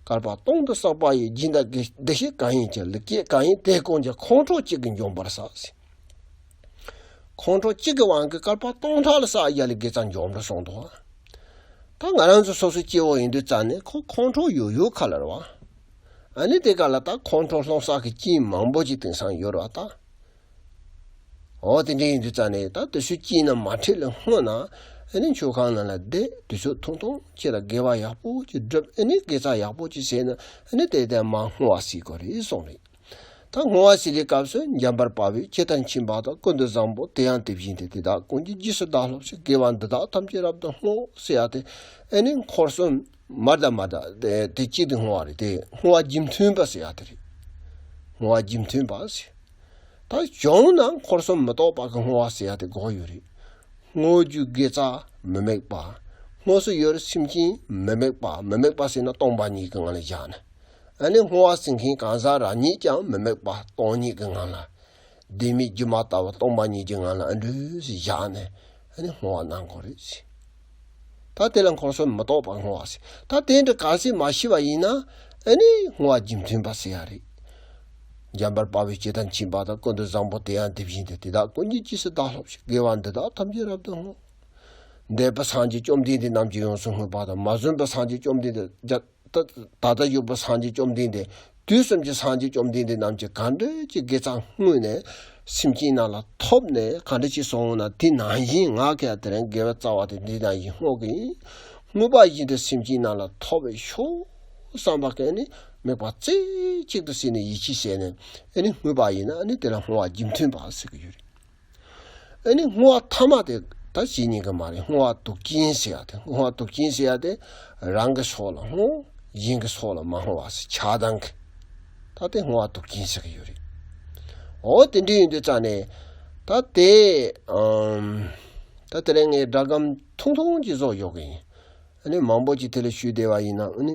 བསྐལ་པ་སྟོང་དུ་བསགས་པ་ཡི། སྦྱིན་དང་བདེ་གཤེགས་གང་ཡིན་ཀྱང་། ལེགས་སྐྱེས་གང་ཡིན་དེ་ཀུན་ཀྱང་། ཁོང་ཁྲོ་གཅིག་གིས་འཇོམས་པར་ཟད། ཁོང་ཁྲོ་གཅིག་གི་དབང་གིས་བསྐལ་པ་སྟོང་ཕྲག་ལ་བསགས་ཡ་ལས་དགེ་རྩ་འཇོམས་འགྲོ་གསུངས་འདུག་ད་ང་རང་ཚོ་སོ་སོ་སྐྱེ་བོ་ཡིན་དུས་ཙ་ནས་ཁོ་ཁོང་ཁྲོ་ཡོད་ཡོད་ཁ་ལ་རེད་བ། ཨ་ནི་དེ་ག་ལ་ད་ཁོང་ཁྲོ་སློང་ས་གི་རྐྱེན་མང་པོ་ཅིག་དེང་སང་ཡོད་རེད་བ་ད། འོ་དེ་འདྲ་ཡིན་དུས་ཙ་ནས་ད་དེ་ཚོའི་རྐྱེན་རྣམས་མ་འཕྲད་ལ་བསྔོས་ན། ཨ་ནི་མཆོད་ཁང་ནང་ལ་བསྡད་དུས་ཚོད་ཐུང་ཐུང་ཅིག་ལ་དགེ་བ་ཡག་པོ་ཅིག་བསྒྲུབས། ཨ་ནི་དགེ་རྩ་ཡག་པོ་ཅིག་བྱས་ན་ཨ་ནི་དེ་དེ་མར་བསྔོ་བ་ཟེར་དགོས་རེད་གསུངས་རེད། ད་བསྔོ་བ་ཟེར་བའི་སྐབས་སུ་འཇམ་དཔལ་དཔའ་བོས་ཇི་ལྟར་མཁྱེན་པ་དང་། ཀུན་ཏུ་བཟང་པོ་དེ་ཡང་དེ་བཞིན་ཏེ། དེ་དག་ཀུན་གྱི་རྗེས་སུ་བདག་སློབ་ཕྱིར། དགེ་བ་འདི་དག་ཐམས་ཅད་རབ་ཏུ་བསྔོ། ཟེར་ཡ་དེ་ཨ་ནི་འཁོར་གསུམ་མར་དང་མར་དང་དེ་དེ་གཅིག་ཏུ་བསྔོ་བ་རེད་དེ། བསྔོ་བ་རྒྱུ་མཐུན་པ་ཟེར་ཡ་དེ་རེད། བསྔོ་བ་རྒྱུ་མཐུན་པ་ཟེར། ད་གཞུང་ན་འཁོར་གསུམ་མི་རྟོག་པ་གི་བསྔོ་བ་ཟེར་ཡ་དེ་དགོས་ཡོད་རེད། བསྔོ་རྒྱུ་དགེ་རྩ་མི་དམིགས་པ། བསྔོ་སའི་ཡུལ་སེམས་ཅན་མི་དམིགས་པ། མི་དམིགས་པ་ཟེར་ན་སྟོང་པ་ཉིད་ཀྱི་ངང་ལ་བཞག་ནས། ཨ་ནི་བསྔོ་བ་ཟེར་མཁན་གང་ཟག་རང་ཉིད་ཀྱང་མི་དམིགས་པ་སྟོང་ཉིད་ཀྱི་ངང་ལ། བདེན་མེད་སྒྱུ་མ་ལྟ་བུ་སྟོང་པ་ཉིད་ཀྱི་ངང་ལ་ཨ་འདྲ་ཞིག་བཞག་ནས་ཨ་ནི་བསྔོ་བ་གནང་དགོས་རེད་ཟེར། ད་དེ་ལ་འཁོར་གསུམ་མི་རྟོག་པ་བསྔོ་བ་ཟེར། ད་དེ་འདྲ་གལ་སྲིད་མ་ཤེས་པ་ཡིན་ན་ཨ་ནི་བསྔོ་བ་རྒྱུ་མཐུན་པ་ཟེར་ཡ་རེད། འཇམ་དཔལ་དཔའ་བོས་ཇི་ལྟར་མཁྱེན་པ་དང་། ཀུན་ཏུ་བཟང་པོ་དེ་ཡང་དེ་བཞིན་ཏེ། དེ་དག་ཀུན་གྱི་རྗེས་སུ་བདག་སློབ་ཕྱིར། དགེ་བ་འདི་དག་ཐམས་ཅད་རབ་ཏུ་བསྔོ། འདས་པའི་སངས་རྒྱས་བཅོམ་ལྡན་འདས་རྣམས་ཀྱིས་ཡོངས་སུ་བསྔོས་པ་དང་། མ་བྱོན་པའི་སངས་རྒྱས་བཅོམ་ལྡན་འདས་ད་ད་ལྟ་བཞུགས་པའི་སངས་རྒྱས་བཅོམ་ལྡན་འདས། དུས་གསུམ་གྱི་སངས་རྒྱས་བཅོམ་ལྡན་འདས་རྣམས་ཀྱིས་གང་འདྲ་ཅིག་དགེ་རྩ་བསྔོས་ནས་སེམས་ཅན་རྣམས་ལ་ཐོབ་ནས་གང་འདྲ་ཅིག་སོང་ན། དེ་ནང་བཞིན་ང་གིས་དེ་རིང་དགེ་བའི་རྩ་བ་དེ་འདི་ནང་བཞིན་བསྔོ་གི་ཡིན། བསྔོས་པ་བཞིན་དུ་སེམས་ཅན་རྣམས་ལ་ཐོབ་པའི་ཤོག་བསམ་པ་གིས་ནི་དམིགས་པ་རྩེ་གཅིག་ཏུ་བྱས་ནས་ཡིད་ཆེས་བྱས་ནས་ཨ་ནི་བསྔོས་པ་ཡིན་ན་ཨ་ནི་དེ་ལ་བསྔོ་བ་རྒྱུ་མཐུན་པ་ཟེར་གི་ཡོད་རེད། ཨ་ནི་བསྔོ་བ་ཐ་མ་དེ་ད་བྱེད་ཉན་གི་མ་རེད། བསྔོ་བ་དུག་ཅན་ཟེར་ཡ་དེ། བསྔོ་བ་དུག་ཅན་ཟེར་ཡ་དེ་རང་གི་སྲོག་ལ་བསྔོ། གཞན་གྱི་སྲོག་ལ་མ་བསྔོ་བ་ཟེར་ཆགས་སྡང་གི། ད་དེ་བསྔོ་བ་དུག་ཅན་ཟེར་གི་ཡོད་རེད། འོ་དེ་འདྲ་ཡིན་དུས་ཙ་ནས་ད་དེ་ཨམ། ད་དེ་རིང་ངས་སྒྲ་སྒམ་ཐུང་ཐུང་ཅིག་བཟོ་ཡོད་གི་ཡིན། ཨ་ནི་མང་པོ་ཅིག་དེ་ལ་ཞུས་བསྡད་པ་ཡིན་ན་ཨ་ནི་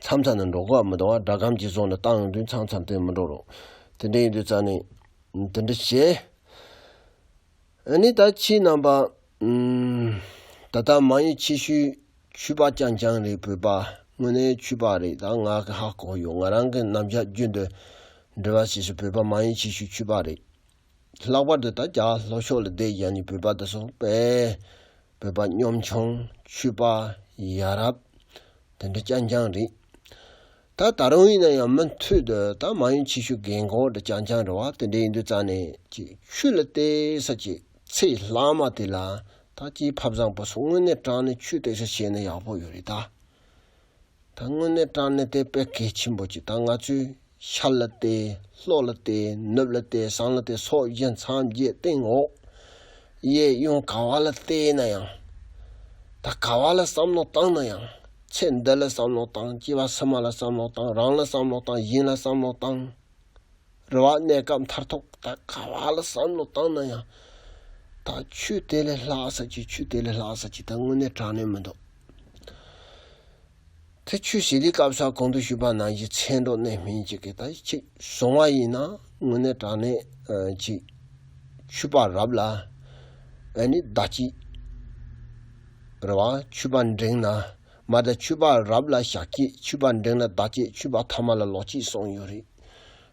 མཚམས་མཚམས་ནས་འགྲོ་གི་མི་འདུག་བ། སྒྲ་སྒམ་ཅིག་བཟོ་ནས་བཏང་ཡོང་དུས་མཚམས་མཚམས་དེ་མི་འགྲོ་རོགས། དེ་འདྲ་ཡིན་དུས་ཙ་ནས་དེ་འདྲ་བྱས། ཨ་ནི་ད་ཁྱེད་རྣམ་པ། ཨུམ། ད་ལྟ་མང་ཡུལ་ཆེ་ཤོས་ཆོས་པ་རྐྱང་རྐྱང་རེད། བོད་པ་དངོས་གནས་ཆོས་པ་རེད། ད་ང་གི་ཧ་གོ་ཡོད། ང་རང་གི་རྣམ་གཞག་རྒྱུན་དུ་འདྲི་བ་བྱས་སུ་བོད་པ་མང་ཡུལ་ཆེ་ཤོས་ཆོས་པ་རེད། ལྷག་པར་དུ་ད་རྒྱ་གར་ལྷོ་ཕྱོགས་ལ་བསྡད་ཡ་ནི་བོད་པ་དེ་ཚོ་དཔེ་བོད་པ་གཉོམ་ཆུང་ཆོས་པ་ཡ་རབས་དེ་འདྲ་རྐྱང་རྐྱང་རེད། ད་ད་རུང་ཡིན་ན་ཡང་མུ་མཐུད་དུ་ད་མང་ཡུལ་ཆེ་ཤོས་རྒན་གོག་འདྲ་རྐྱང་རྐྱང་རེད་བ། དེ་འདྲ་ཡིན་དུས་ཙ་ནས་ཅིག་ཆོས་ལ་བལྟས་ས་ཅིག་ཚེ་ལྷག་མ་དེ་ལ་ད་ཅིག་ཕ་བཟང་པོ་སོགས་དངོས་གནས་དྲང་གནས་ཆོས་བལྟས་ས་བྱས་ན་ཡག་པོ་ཡོད་རེད་ད། ད་དངོས་གནས་དྲང་གནས་དེ་དཔེ་གལ་ཆེན་པོ་ཅིག་ད་ང་ཚོས་ཤར་ལ་བལྟས། ལྷོ་ལ་བལྟས། ནུབ་ལ་བལྟས། བྱང་ལ་བལྟས། ཕྱོགས་བཞི་མཚམས་བརྒྱད་སྟེང་འོག་གཡས་གཡོན་ག་བ་ལ་བལྟས་ན་ཡང་། ད་ག་བ་ལ་བསམ་བློ་བཏང་ན་ཡང་། ཚེ་འདི་ལ་བསམ་བློ་བཏང་། སྐྱེ་བ་ཕྱི་མ་ལ་བསམ་བློ་བཏང་། རང་ལ་བསམ་བློ་བཏང་། གཞན་ལ་བསམ་བློ་བཏང་། རེ་བ་གནས་སྐབས་མཐར་ཐུག་ད་ག་བ་ལ་བསམ་བློ་བཏང་ན་ཡང་། ད་ཆོས་དེ་ལས་ལྷག་ས་ཅིག་ཆོས་དེ་ལས་ལྷག་ས་ཅིག་ད་དངོས་གནས་དྲང་གནས་མི་འདུག་དེ་ཆོས་ཞི་བདེའི་སྐབས་སུ་གོང་དུ་ཞུས་པ་ནང་བཞིན་ཚེ་འགྲོ་གནས་སྨིན་ཅིག་གི་ད་ཅིག་བཟུང་བ་ཡིན་ན་དངོས་གནས་དྲང་གནས་ཅིག་ཆོས་པ་རབ་ལ་ཨ་ནི་བདག་གཅེས་རེད་བ། ཆོས་པ་འབྲིང་ན་མ་ད་ཆོས་པ་རབ་ལ་ཞབས་གཅེས། ཆོས་པ་འབྲིང་ལ་བདག་གཅེས། ཆོས་པ་ཐ་མ་ལ་ལོག་གཅེས་གསུངས་ཡོད་རེད།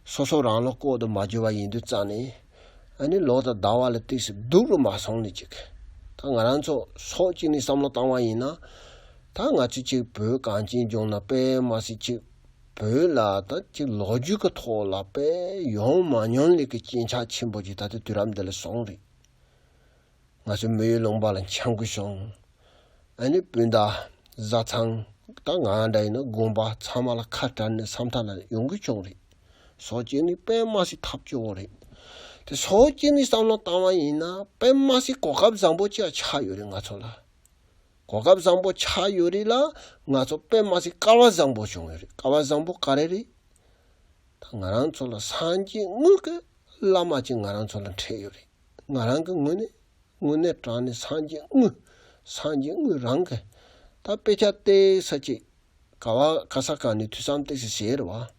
སོ་སོ་རང་ལ་ལྐོག་ཏུ་མ་གྱུར་བ་ཡིན་དུས་ཙང་ནས། ཨ་ནི་ལོ་དང་ཟླ་བ་ལ་ཏོག་ཙམ་སྡུག་རུ་མ་སོང་ནི་ཅིག་ད་ང་རང་ཚོ་སོ་གཅིག་ནས་བསམ་བློ་བཏང་བ་ཡིན་ན། ད་ང་ཚོ་ཅིག་བོད་གངས་ཅན་ལྗོངས་ན་དཔེ་མ་སྲིད་ཅིག་བོད་ལ་ད་ཅིག་ལོ་རྒྱུས་ཀྱི་ཐོག་ལ་དཔེ་ཡོང་མ་མྱོང་ལས་ཀྱི་སྐྱེན་ཆག་ཆེན་པོ་ཅིག་ད་ལྟ་དུས་རབས་འདི་ལ་སོང་རེད། ང་ཚོ་མི་ཡུལ་ལུང་པ་ལ་འཆམ་གི་བྱུང་། ཨ་ནི་སྤུན་ཟླ་བཟའ་ཚང་ད་ང་འདྲ་ཡིན་ན་དགོན་པ་ཚང་མ་ལ་ཁ་བྲལ་ནས་ས་མཐའ་ལ་ཡོང་གི་བྱུང་རེད། སོ་གཅིག་ནི་དཔེ་མ་སྲིད་ཐབས་སྐྱོ་བོ་རེད། དེ་སོ་གཅིག་ནི་བསམ་བློ་བཏང་བ་ཡིན་ན་དཔེ་མ་སྲིད་གོ་སྐབས་བཟང་པོ་ཅིག་ཆགས་ཡོད་རེད་ང་ཚོ་ལ། གོ་སྐབས་བཟང་པོ་ཆགས་ཡོད་རེད་ལ། ང་ཚོ་དཔེ་མ་སྲིད་སྐལ་བ་བཟང་པོ་བྱུང་ཡོད་རེད། སྐལ་བ་བཟང་པོ་ག་རེ་རེད། ད་ང་རང་ཚོ་ལ་སངས་རྒྱས་དངོས་ཀྱི་བླ་མ་ཅིག་ང་རང་ཚོ་ལ་འཕྲད་ཡོད་རེད། ང་རང་གི་ངོས་ནས་དངོས་གནས་དྲང་གནས་སངས་རྒྱས་དངོས། སངས་རྒྱས་དངོས་རང་གི་ད་དཔེ་ཆ་བལྟས་ས་ཅིག་ག་བ་ག་ས་ག་ནས་དུས་བསམ་བཏེགས་སེ་བྱས་རེད་བ།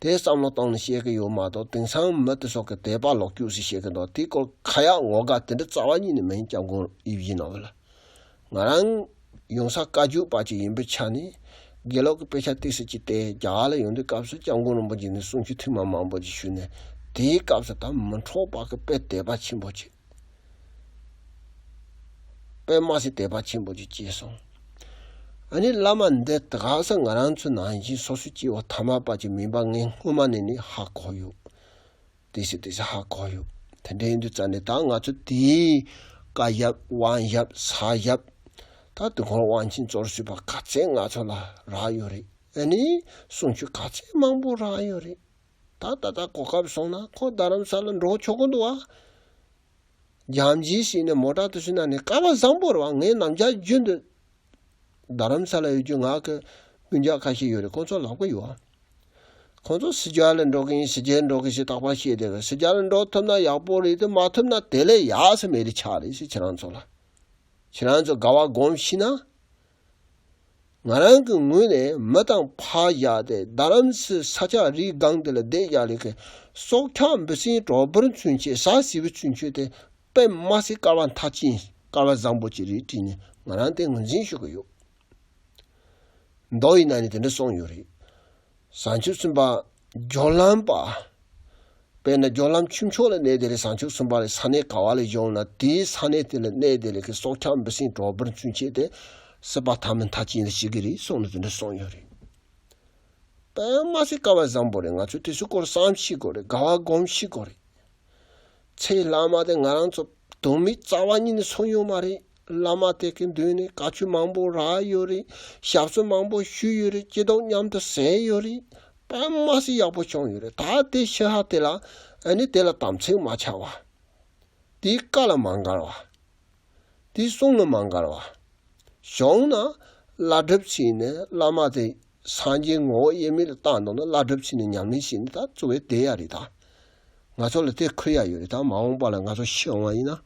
དེ་བསམ་བློ་བཏང་ནས་བཤད་གི་ཡོད་མ་གཏོགས་དེང་སང་མི་དེ་ཚོ་གི་དད་པ་ལོག་སྐྱུག་སེ་བཤད་གི་འདུག་དེའི་སྐོར་ཁ་ཡག་ངོ་དགའ་དེ་འདྲ་རྩ་བ་ཉིད་ནས་མིན། སྐྱབས་མགོན་ཡིད་བཞིན་ནོར་བུ་ལ། ང་རང་ཡོང་ས་བཀའ་བརྒྱུད་པ་ཅིག་ཡིན་པའི་ཆ་ནས་དགེ་ལུགས་ཀྱི་དཔེ་ཆ་ཏོག་ཙམ་ཅིག་བལྟས། རྒྱ་གར་ལ་ཡོང་དུས་སྐབས་སུ་སྐྱབས་མགོན་རིན་པོ་ཆེ་ནས་གསུང་ཆོས་ཐུན་མ་མང་པོ་ཅིག་ཞུས་ནས། དེའི་སྐབས་སུ་ད་མི་འཕྲོག་པ་གི་དཔེ་དད་པ་ཆེན་པོ་ཅིག་དཔེ་མ་སྲིད་དད་པ་ཆེན་པོ་ཅིག་སྐྱེས་སོང་། ཨ་ནི་བླ་མ་འདི་ད་ག་ས་ང་རང་ཚོ་ནང་བཞིན་སོ་སོ་སྐྱེ་བོ་ཐ་མལ་པ་ཅིག་མིན་པ་ངས་སྔོན་མ་ནས་ནི་ཧ་གོ་ཡོད། དེ་སྲིད་དེ་སྲིད་ཧ་གོ་ཡོད། དེ་འདྲ་ཡིན་དུས་ཙང་ནས་ད་ང་ཚོ་དེའི་བཀའ་ཞབས་དབང་ཞབས་ས་ཞབས་ད་དུས་འཁོར་དབང་ཆེན་གཙོར་བྱས་པ་ག་ཚད་ང་ཚོ་ལ་རག་ཡོད་རེད། ཨ་ནི་གསུང་ཆོས་ག་ཚད་མང་པོ་རག་ཡོད་རེད། ད་ད་ལྟ་གོ་སྐབས་སོང་ན་ཁོ་རྡ་རམ་ས་ལ་འགྲོ་ཆོག་གི་འདུག་བ། རྒྱ་མཇལ་ཟེར་ནས་མོ་ཊ་དེ་ཚོའི་ནང་ནས་སྐལ་བ་བཟང་པོ་རེད་བ། ངས་ནམ་རྒྱུན་རྒྱུན་དུ་རྡ་རམ་ས་ལ་ཡོད་རྒྱུ་ང་གི་སྤུན་ཀྱག་ཁ་ཤས་ཡོད་རེད། ཁོང་ཚོ་ལབ་གི་ཡོད་བ། ཁོང་ཚོ་སི་ཇར་ལ་འགྲོ་གི་ཡིན། སི་ཇར་འགྲོ་གི་ཞེས་རྟག་པར་བཤད་བསྡད་པས། སི་ཇར་ལ་འགྲོ་ཐུབ་ན་ཡག་པོ་རེད་དེ། མ་ཐུབ་ན་དེ་ལས་ཡག་ས་མེད་རེད། ཆགས་རེད་ཟེར། ཁྱེད་རང་ཚོ་ལ། ཁྱེད་རང་ཚོ་དགའ་བ་སྒོམ་ཤེས་ན། ང་རང་གི་ངོས་ནས་མི་དང་ཕར་བཞག་སྟེ་རྡ་རམ་སའི་ས་ཆ་རིའི་སྒང་དེ་ལ་བསྡད་བཞག་ལས་ཀྱི་སྲོག་ཆགས་འབུ་སྲིན་གྲོག་སྦུར་ཚུན་ཆད་ཟ་ཟིལ་བུ་ཚུན་ཆད་དེ་དཔེ་མ་སྲིད་སྐལ་བ་མཐར་ཕྱིན། སྐལ་བ་བཟང་པོ་ཅིག་རེད་དྲིས་ནས་ང་རང་དེ་ངོས་འཛིན་ཞུ་གི་ཡོད། མདོ་ཡི་ནང་ནས་དེ་འདྲ་གསུངས་ཡོད་རེད། བྱང་ཆུབ་སེམས་དཔའ་སྦྱོར་ལམ་པ། དཔེར་ན་སྦྱོར་ལམ་ཁྱུ་མཆོག་ལ་གནས་དེ་ལས་བྱང་ཆུབ་སེམས་དཔའ་ལས་ས་གནས་ག་བ་ལ་བྱུང་ན་དེའི་ས་གནས་དེ་ལ་གནས་དེ་ལས་ཀྱི་སྲོག་ཆགས་འབུ་སྲིན་གྲོག་སྦུར་ཚུན་ཆད་དེ་སྲིད་པ་ཐ་མལ་མཐར་ཕྱིན་ལ་ཤི་གི་རེད་གསུངས་ནས་དེ་འདྲ་གསུངས་ཡོད་རེད། དཔེ་མ་སྲིད་སྐལ་བ་བཟང་པོ་རེད། ང་ཚོས་དེ་ཚོའི་སྐོར་བསམ་ཤེས་དགོས་རེད། དགའ་བ་སྒོམ་ཤེས་དགོས་རེད། ཚེ་བླ་མ་དེ་ང་རང་ཚོ་དོན་མེད་རྩ་བ་ཉིད་ནས་སོང་ཡོད་མ་རེད། བླ་མ་དེ་གི་མདུན་ནས་བཀའ་ཆོས་མང་པོ་རག་ཡོད་རེད། ཞབས་སོར་མང་པོ་ཞུས་ཡོད་རེད། སྐྱིད་སྡུག་མཉམ་དུ་བཟས་ཡོད་རེད། དཔེ་མ་སྲིད་ཡག་པོ་བྱུང་ཡོད་རེད། ད་དེ་ཤི་ཧ་དེ་ལ་ཨ་ནི་དེ་ལ་དམ་ཚིག་མ་ཆགས་བ། དེའི་བཀའ་ལ་མ་འགལ་བ། དེའི་གསུང་ལ་མ་འགལ་བ། བྱུང་ན་བླ་སྒྲུབ་བྱས་ནས་བླ་མ་དེ་སངས་རྒྱས་ངོ་བོ་དབྱེར་མེད་ལ་བཏང་འདུག་ན་བླ་སྒྲུབ་བྱས་ནས་ཉམས་ལེན་བྱས་ནས་ད་གཙོ་བོ་བསྡད་ཡ་རེད་ད། ང་ཚོ་ལ་དེ་ཁུར་ཡ་ཡོད་རེད་ད། མ་འོངས་པ་ལ་ང་ཚོ་ཤི་འོང་བ་ཡིན་ན།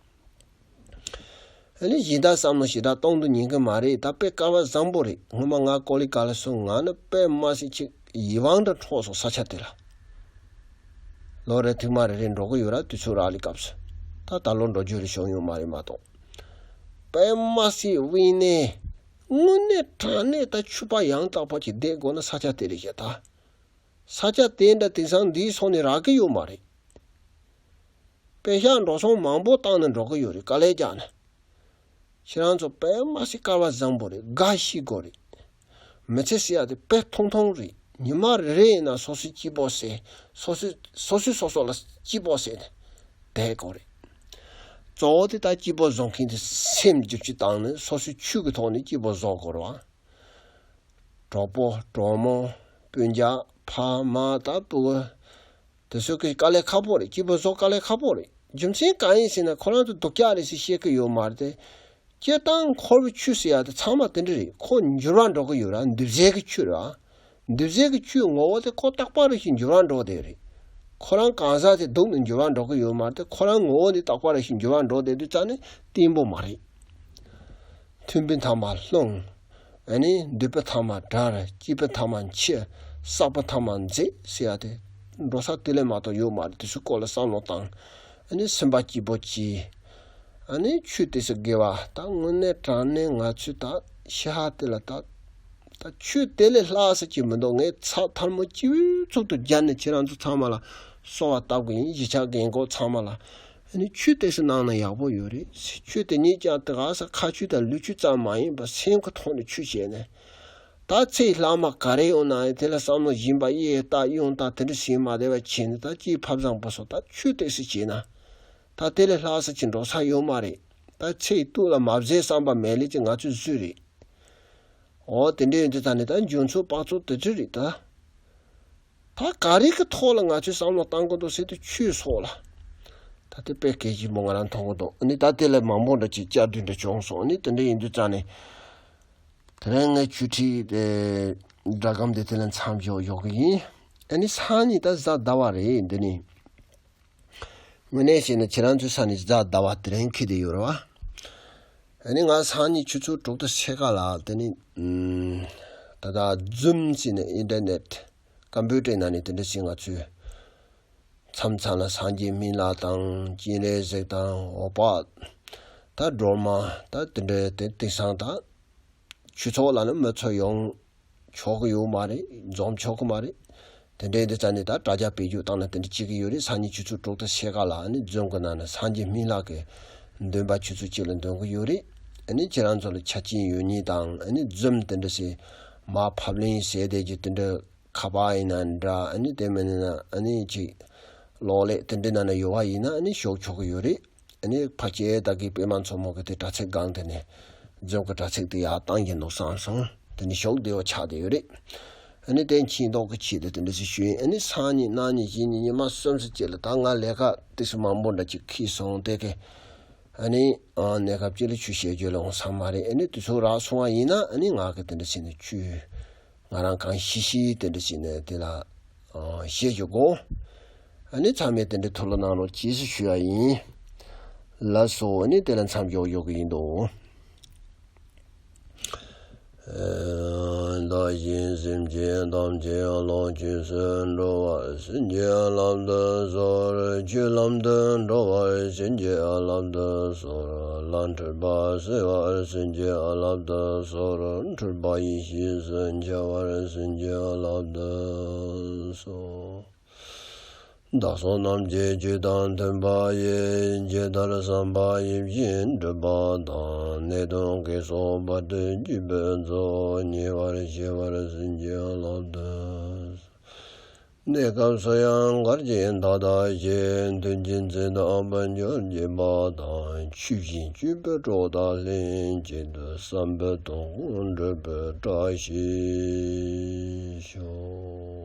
ཨ་ནི་གཞན་དག་བསམ་བློ་ཞེ་དྲག་གཏོང་དུ་ཉན་གི་མ་རེད། ད་དཔེ་སྐལ་བ་བཟང་པོ་རེད། སྔོན་མ་ང་ཀོ་ལི་ག་ལ་སོང་ང་ནི་དཔེ་མ་སྲིད་ཅིག་ཡིད་དབང་འདྲ་འཕྲོག་སོང་ས་ཆ་དེ་ལ། ལོ་རེ་ཐེངས་མ་རེ་རེ་འགྲོ་གི་ཡོད་ར། དུས་ཚོད་རག་ལས་སྐབས་སུ། ད་ད་ལོ་འགྲོ་རྒྱུ་རེ་བྱུང་ཡོད་མ་རེད་མ་གཏོགས། དཔེ་མ་སྲིད་དབེན་གནས། དངོས་གནས་དྲང་གནས་ད་ཆོས་པ་ཡང་དག་པ་ཅིག་བསྡད་དགོས་ན་ས་ཆ་དེ་རེད་ཤག་ད། ས་ཆ་དེ་འདྲ་དེང་སང་འདིའི་སོང་ནས་རག་གི་ཡོད་མ་རེད། པེ་ཤག་འགྲོ་སོང་མང་པོ་བཏང་ནས་འགྲོ་གི་ཡོད་རེད། དཀའ་ལས་རྒྱག་ནས། ཁྱེད་རང་ཚོ་དཔེ་མ་སྲིད་སྐལ་བ་བཟང་པོ་རེད། དགའ་ཤེས་དགོས་རེད། མི་ཚེ་ཟེར་ཡ་དེ་དཔེ་ཐུང་ཐུང་རེད། ཉི་མ་རེ་རེ་ཡིན་ན་སོ་སོའི་སྐྱིད་པོ་ཟེར། སོ་སོའི་སོ་སོའི་སོ་སོ་ལ་སྐྱིད་པོ་ཟེར་ནས་བསྡད་དགོས་རེད། གཙོ་བོ་དེ་ད་སྐྱིད་པོ་བཟོ་མཁན་དེ་སེམས་བསྒྱུར་བཅོས་བཏང་ནས་སོ་སོའི་ཆོས་ཀྱི་ཐོག་ནས་སྐྱིད་པོ་བཟོ་དགོས་རེད་བ། གྲོགས་པོ་གྲོགས་མོ་སྤུན་ཀྱག་ཕ་མ་ད་སྤུ་གུ། དེ་ཚོ་གི་དཀའ་ལས་ཁག་པོ་རེད། སྐྱིད་པོ་བཟོ་དཀའ་ལས་ཁག་པོ་རེད། རྒྱུ་མཚན་གང་ཡིན་ཟེར་ན་ཁོ་རང་ཚོ་སྡུག་ཅག་རེད་ཟེར་བཤད་ཀྱི་ཡོད་མ་རེད་དེ། སྤྱིར་བཏང་འཁོར་བའི་ཆོས་ཟེར་ཡ་དེ་ཚང་མ་དེ་འདྲ་རེད། ཁོ་འགྱུར་བ་འགྲོ་གི་ཡོད་ར། འདུས་བྱས་ཀྱི་ཆོས་ར། འདུས་བྱས་ཀྱི་ཆོས་ངོ་བོ་དེ་ཁོ་རྟག་པ་རེ་བཞིན་འགྱུར་བ་འགྲོ་བསྡད་རེད། ཁོ་རང་གང་ཟག་དེ་སྡུག་ནས་འགྱུར་བ་འགྲོ་གི་ཡོད་མ་རེད་དེ། ཁོ་རང་ངོ་བོ་ནི་རྟག་པ་རེ་བཞིན་འགྱུར་བ་འགྲོ་བསྡད་དུས་ཙང་ནས་བརྟན་པོ་མ་རེད། མཐུན་པའི་མཐའ་མ་ལྷུང་། ཨ་ནི་འདོད་པའི་མཐའ་མ་དགྲར། སྐྱིད་པའི་མཐའ་མ་འཆི། བསགས་པའི་མཐའ་མ་མཛེས་ཟེར་ཡ་དེ་འགྲོ་ས་དེ་ལས་མ་གཏོགས་ཡོད་མ་རེད། དེ་ཚོའི་སྐོར་ལ་བསམ་བློ་བཏང་། ཨ་ནི་སེམས་པ་སྐྱིད་པོ་གྱིས། ཨ་ནི་ཆོས་དེ་ཚོ་དགེ་བ་ད་དངོས་གནས་དྲང་གནས་ང་ཚོས་ད་ཤི་ཧ་དེ་ལ་ད་ད་ཆོས་དེ་ལས་ལྷག་ས་ཅིག་མི་འདུག་ངས་ཚ་ཐལ་མོ་སྤྱི་བོའི་ཚུགས་སུ་སྦྱར་ནས་ཁྱེད་རང་ཚོ་ཚང་མ་ལ་གསོལ་བ་བཏབ་གི་ཡིན། གཞིས་ཆགས་རྒན་གོག་ཚང་མ་ལ། ཨ་ནི་ཆོས་དེ་ཚོ་གནང་ན་ཡག་པོ་ཡོད་རེད། ཆོས་དེ་ཉིད་ཀྱང་དེ་ག་ས་ཁ་ཆོས་དང་ལུས་ཆོས་ཙམ་མ་ཡིན་པར་སེམས་ཀྱི་ཐོག་ནས་ཆོས་བྱས་ནས། ད་ཚེ་ལྷག་མ་ག་རེ་ཡོང་ན་ཡང་དེ་ལ་བསམ་བློ་སྦྱིན་པ་གཡས་བཏབ་གཡོན་བཏབ་དེ་འདྲ་ཞིག་མ་བསྡད་པ་བྱས་ནས། ད་ཅིག་ཕ་བཟང་པོ་སོགས་ད་ཆོས་དེ་ཚོ་བྱས་ན། ད་དེ་ལས་ལྷག་ས་ཅིག་འགྲོ་ས་ཡོད་མ་རེད། ད་ཚེ་སྟོད་ལ་མ་བཟོད་བསམ་པ་མེད་ལེ་ཅིག་ང་ཚོས་བཟོས་རེད། འོ་དེ་འདྲ་ཡིན་དུས་ད་ནི་ད་འཇོན་ཚོད་དཔག་ཚོད་དེ་ཚོ་རེད་ད། ད་ག་རེ་གི་ཐོག་ལ་ང་ཚོས་བསམ་བློ་བཏང་དགོས་འདུག་ཟེར་དུས་ཆོས་སོགས་ལ། ད་དེ་དཔེ་གལ་ཆེན་པོ་ང་རང་མཐོང་གི་འདུག་ཨ་ནི་ད་དེ་ལས་མང་པོ་འདྲ་ཅིག་བཅར་དུས་འདྲ་བྱུང་སོང་། ཨ་ནི་དེ་འདྲ་ཡིན་དུས་ཙང་ནས། དེ་རིང་ངས་ཆོས་ཁྲིད་དེ་སྒྲ་སྒམ་དེ་དེ་ལ་མཚམས་འཇོག་འཇོག་གི་ཡིན། ཨ་ནི་སང་ཉིན་ད་གཟའ་ཟླ་བ་རེད། འདི་ནི་དངོས་གནས་བཤད་ན་ཁྱེད་རང་ཚོའི་ས་ནས་གཟའ་ཟླ་བ་དེ་རིང་འཁེལ་བསྡད་ཡོད་རེད་བ། ཨ་ནི་ང་སང་ཉིན་ཆུ་ཚོད་དྲུག་དང་ཕྱེད་ཀ་ལ་དེ་ནི་ད་ལྟ་ཛུམ་ཟེར་ནས་ཨིན་ཊར་ནེཊ་ཀམ་པུ་ཊར་ནང་ནས་དེ་འདྲ་ཞིག་ང་ཚོས་མཚམས་མཚམས་ལ་སངས་རྒྱས་སྨན་བླ་དང་སྤྱན་རས་གཟིགས་དང་འོད་དཔག་ད་སྒྲོལ་མ་ད་དེ་འདྲ་དེ་དེང་སང་ད་ཆོས་ཚོགས་ལ་ནི་མི་ཚོ་ཡོང་ཆོག་གི་ཡོད་མ་རེད། འཛོམས་ཆོག་གི་མ་རེད། དེ་འདྲའི་འདི་ཙམ་ནས་ད་དྲ་རྒྱ་བེད་སྤྱོད་བཏང་ན་དེ་འདྲ་བྱེད་ཀྱི་ཡོད་རེད། སང་ཉིན་ཆུ་ཚོད་དྲུག་དང་ཕྱེད་ཀ་ལ་ཨ་ནི་ཛུམ་གི་ནང་ན་སངས་རྒྱས་སྨན་བླ་གི་འདོན་པ་ཆུ་ཚོད་གཅིག་ལ་འདོན་གི་ཡོད་རེད། ཨ་ནི་ཁྱེད་རང་ཚོ་ལ་ཆ་རྐྱེན་ཡོད་མཁན་དང་ཨ་ནི་ཛུམ་དེ་འདྲ་ཞིག་མར་ཕབ་ལེན་བྱས་བསྡད་རྒྱུ་དེ་འདྲ་ཁ་པར་ཡིན་ན་འདྲ། ཨ་ནི་དེ་མིན་ན་ཨ་ནི་ཅིག་གློག་ཀླད་དེ་འདྲའི་ནང་ན་ཡོད་པ་ཡིན་ན་ཨ་ནི་ཞོགས་ཆོག་གི་ཡོད་རེད། ཨ་ནི་ཕལ་ཆེར་ད་གི་པད་མ་མཚོ་མོ་གི་དེ་དྲ་ཚིགས་སྒང་དེ་ནས་ཛུམ་གི་དྲ་ཚིགས་དེ་ཡར་བཏང་གི་འདུག་བསམ་སོང་། དེ་ནི་ཞོགས་བདེ་བོ་ཆགས་བསྡད་ཡོད་རེད། ཨ་ནི་དེ་མཁྱེན་རྟོགས་ཀྱི་ཆེད་དུ་དེ་འདྲ་ཞིག་ཞུས་ཡིན། ཨ་ནི་སང་ཉིན་གནངས་ཉིན་གཞེས་ཉིན་ཉི་མ་གསུམ་ཙམ་ཅིག་ལ་ད་ང་ལས་ཀ་དེ་ཚོ་མང་པོ་འདྲ་ཅིག་འཁེལ་སོང་། དེ་གི་ཨ་ནི་ཨ་གནས་སྐབས་ཅིག་ལ་ཆུ་བཤད་རྒྱུ་ལ་འོང་ས་མ་རེད། ཨ་ནི་དེ་ཚོ་རག་སོང་བ་ཡིན་ན་ཨ་ནི་ང་གི་དེ་འདྲ་བྱས་ནས་ཆུ་ང་རང་གང་ཤེས་ཤེས་དེ་འདྲ་བྱས་ནས་དེ་ལ་ཨ་བཤད་རྒྱུ་དགོས། ཨ་ནི་ཚང་མས་དེ་འདྲ་ཐུགས་ལ་གནང་རོགས་གྱིས་ཞེས་ཞུ་ཡ་ཡིན། ལགས་སོ། ཨ་ནི་དེ་ལ་མཚམས་འཇོག་འཇོག་གི་ཡིན་འདུག་བདག་གཞན་སེམས་ཅན་ཐམས་ཅད་ལོངས་སྤྱོད་སུ་འགྲོ་བར་བྱིན་གྱིས་བརླབ་ཏུ་གསོལ། ཆོས་ལམ་དུ་འགྲོ་བར་བྱིན་གྱིས་བརླབ་ཏུ་གསོལ། ལམ་འཁྲུལ་པ་སེལ་བར་བྱིན་གྱིས་བརླབ་ཏུ་གསོལ། འཁྲུལ་པ་ཡེ་ཤེས་སུ་འཆར་བར་བྱིན་གྱིས་བརླབ་ཏུ་གསོལ། བདག་སོགས་རྣམས་ཀྱི་ཆོས་དང་མཐུན་པ་ཡི། ཇི་ལྟར་བསམ་པ་ཡིད་བཞིན་འགྲུབ་པ་དང་། ནད་གདོན་བགེགས་སོགས་བར་དུ་གཅོད་པའི་ཚོགས། ཉེ་བར་ཞི་བར་བྱིན་གྱིས་བརླབ་ཏུ་གསོལ། གནས་སྐབས་སུ་ཡང་གར་གྱིས་བདག་བདག་བཞིན། མཐུན་རྐྱེན་ཚེ་དང་དཔལ་འབྱོར་རྒྱས་པ་དང་། ཆོས་བཞིན་སྤྱོད་པའི་གྲོགས་དག་ལྷན་ཅིག་ཏུ། བསམ་པའི་དོན་ཀུན་འགྲུབ་པའི་བཀྲ་ཤིས་ཤོག།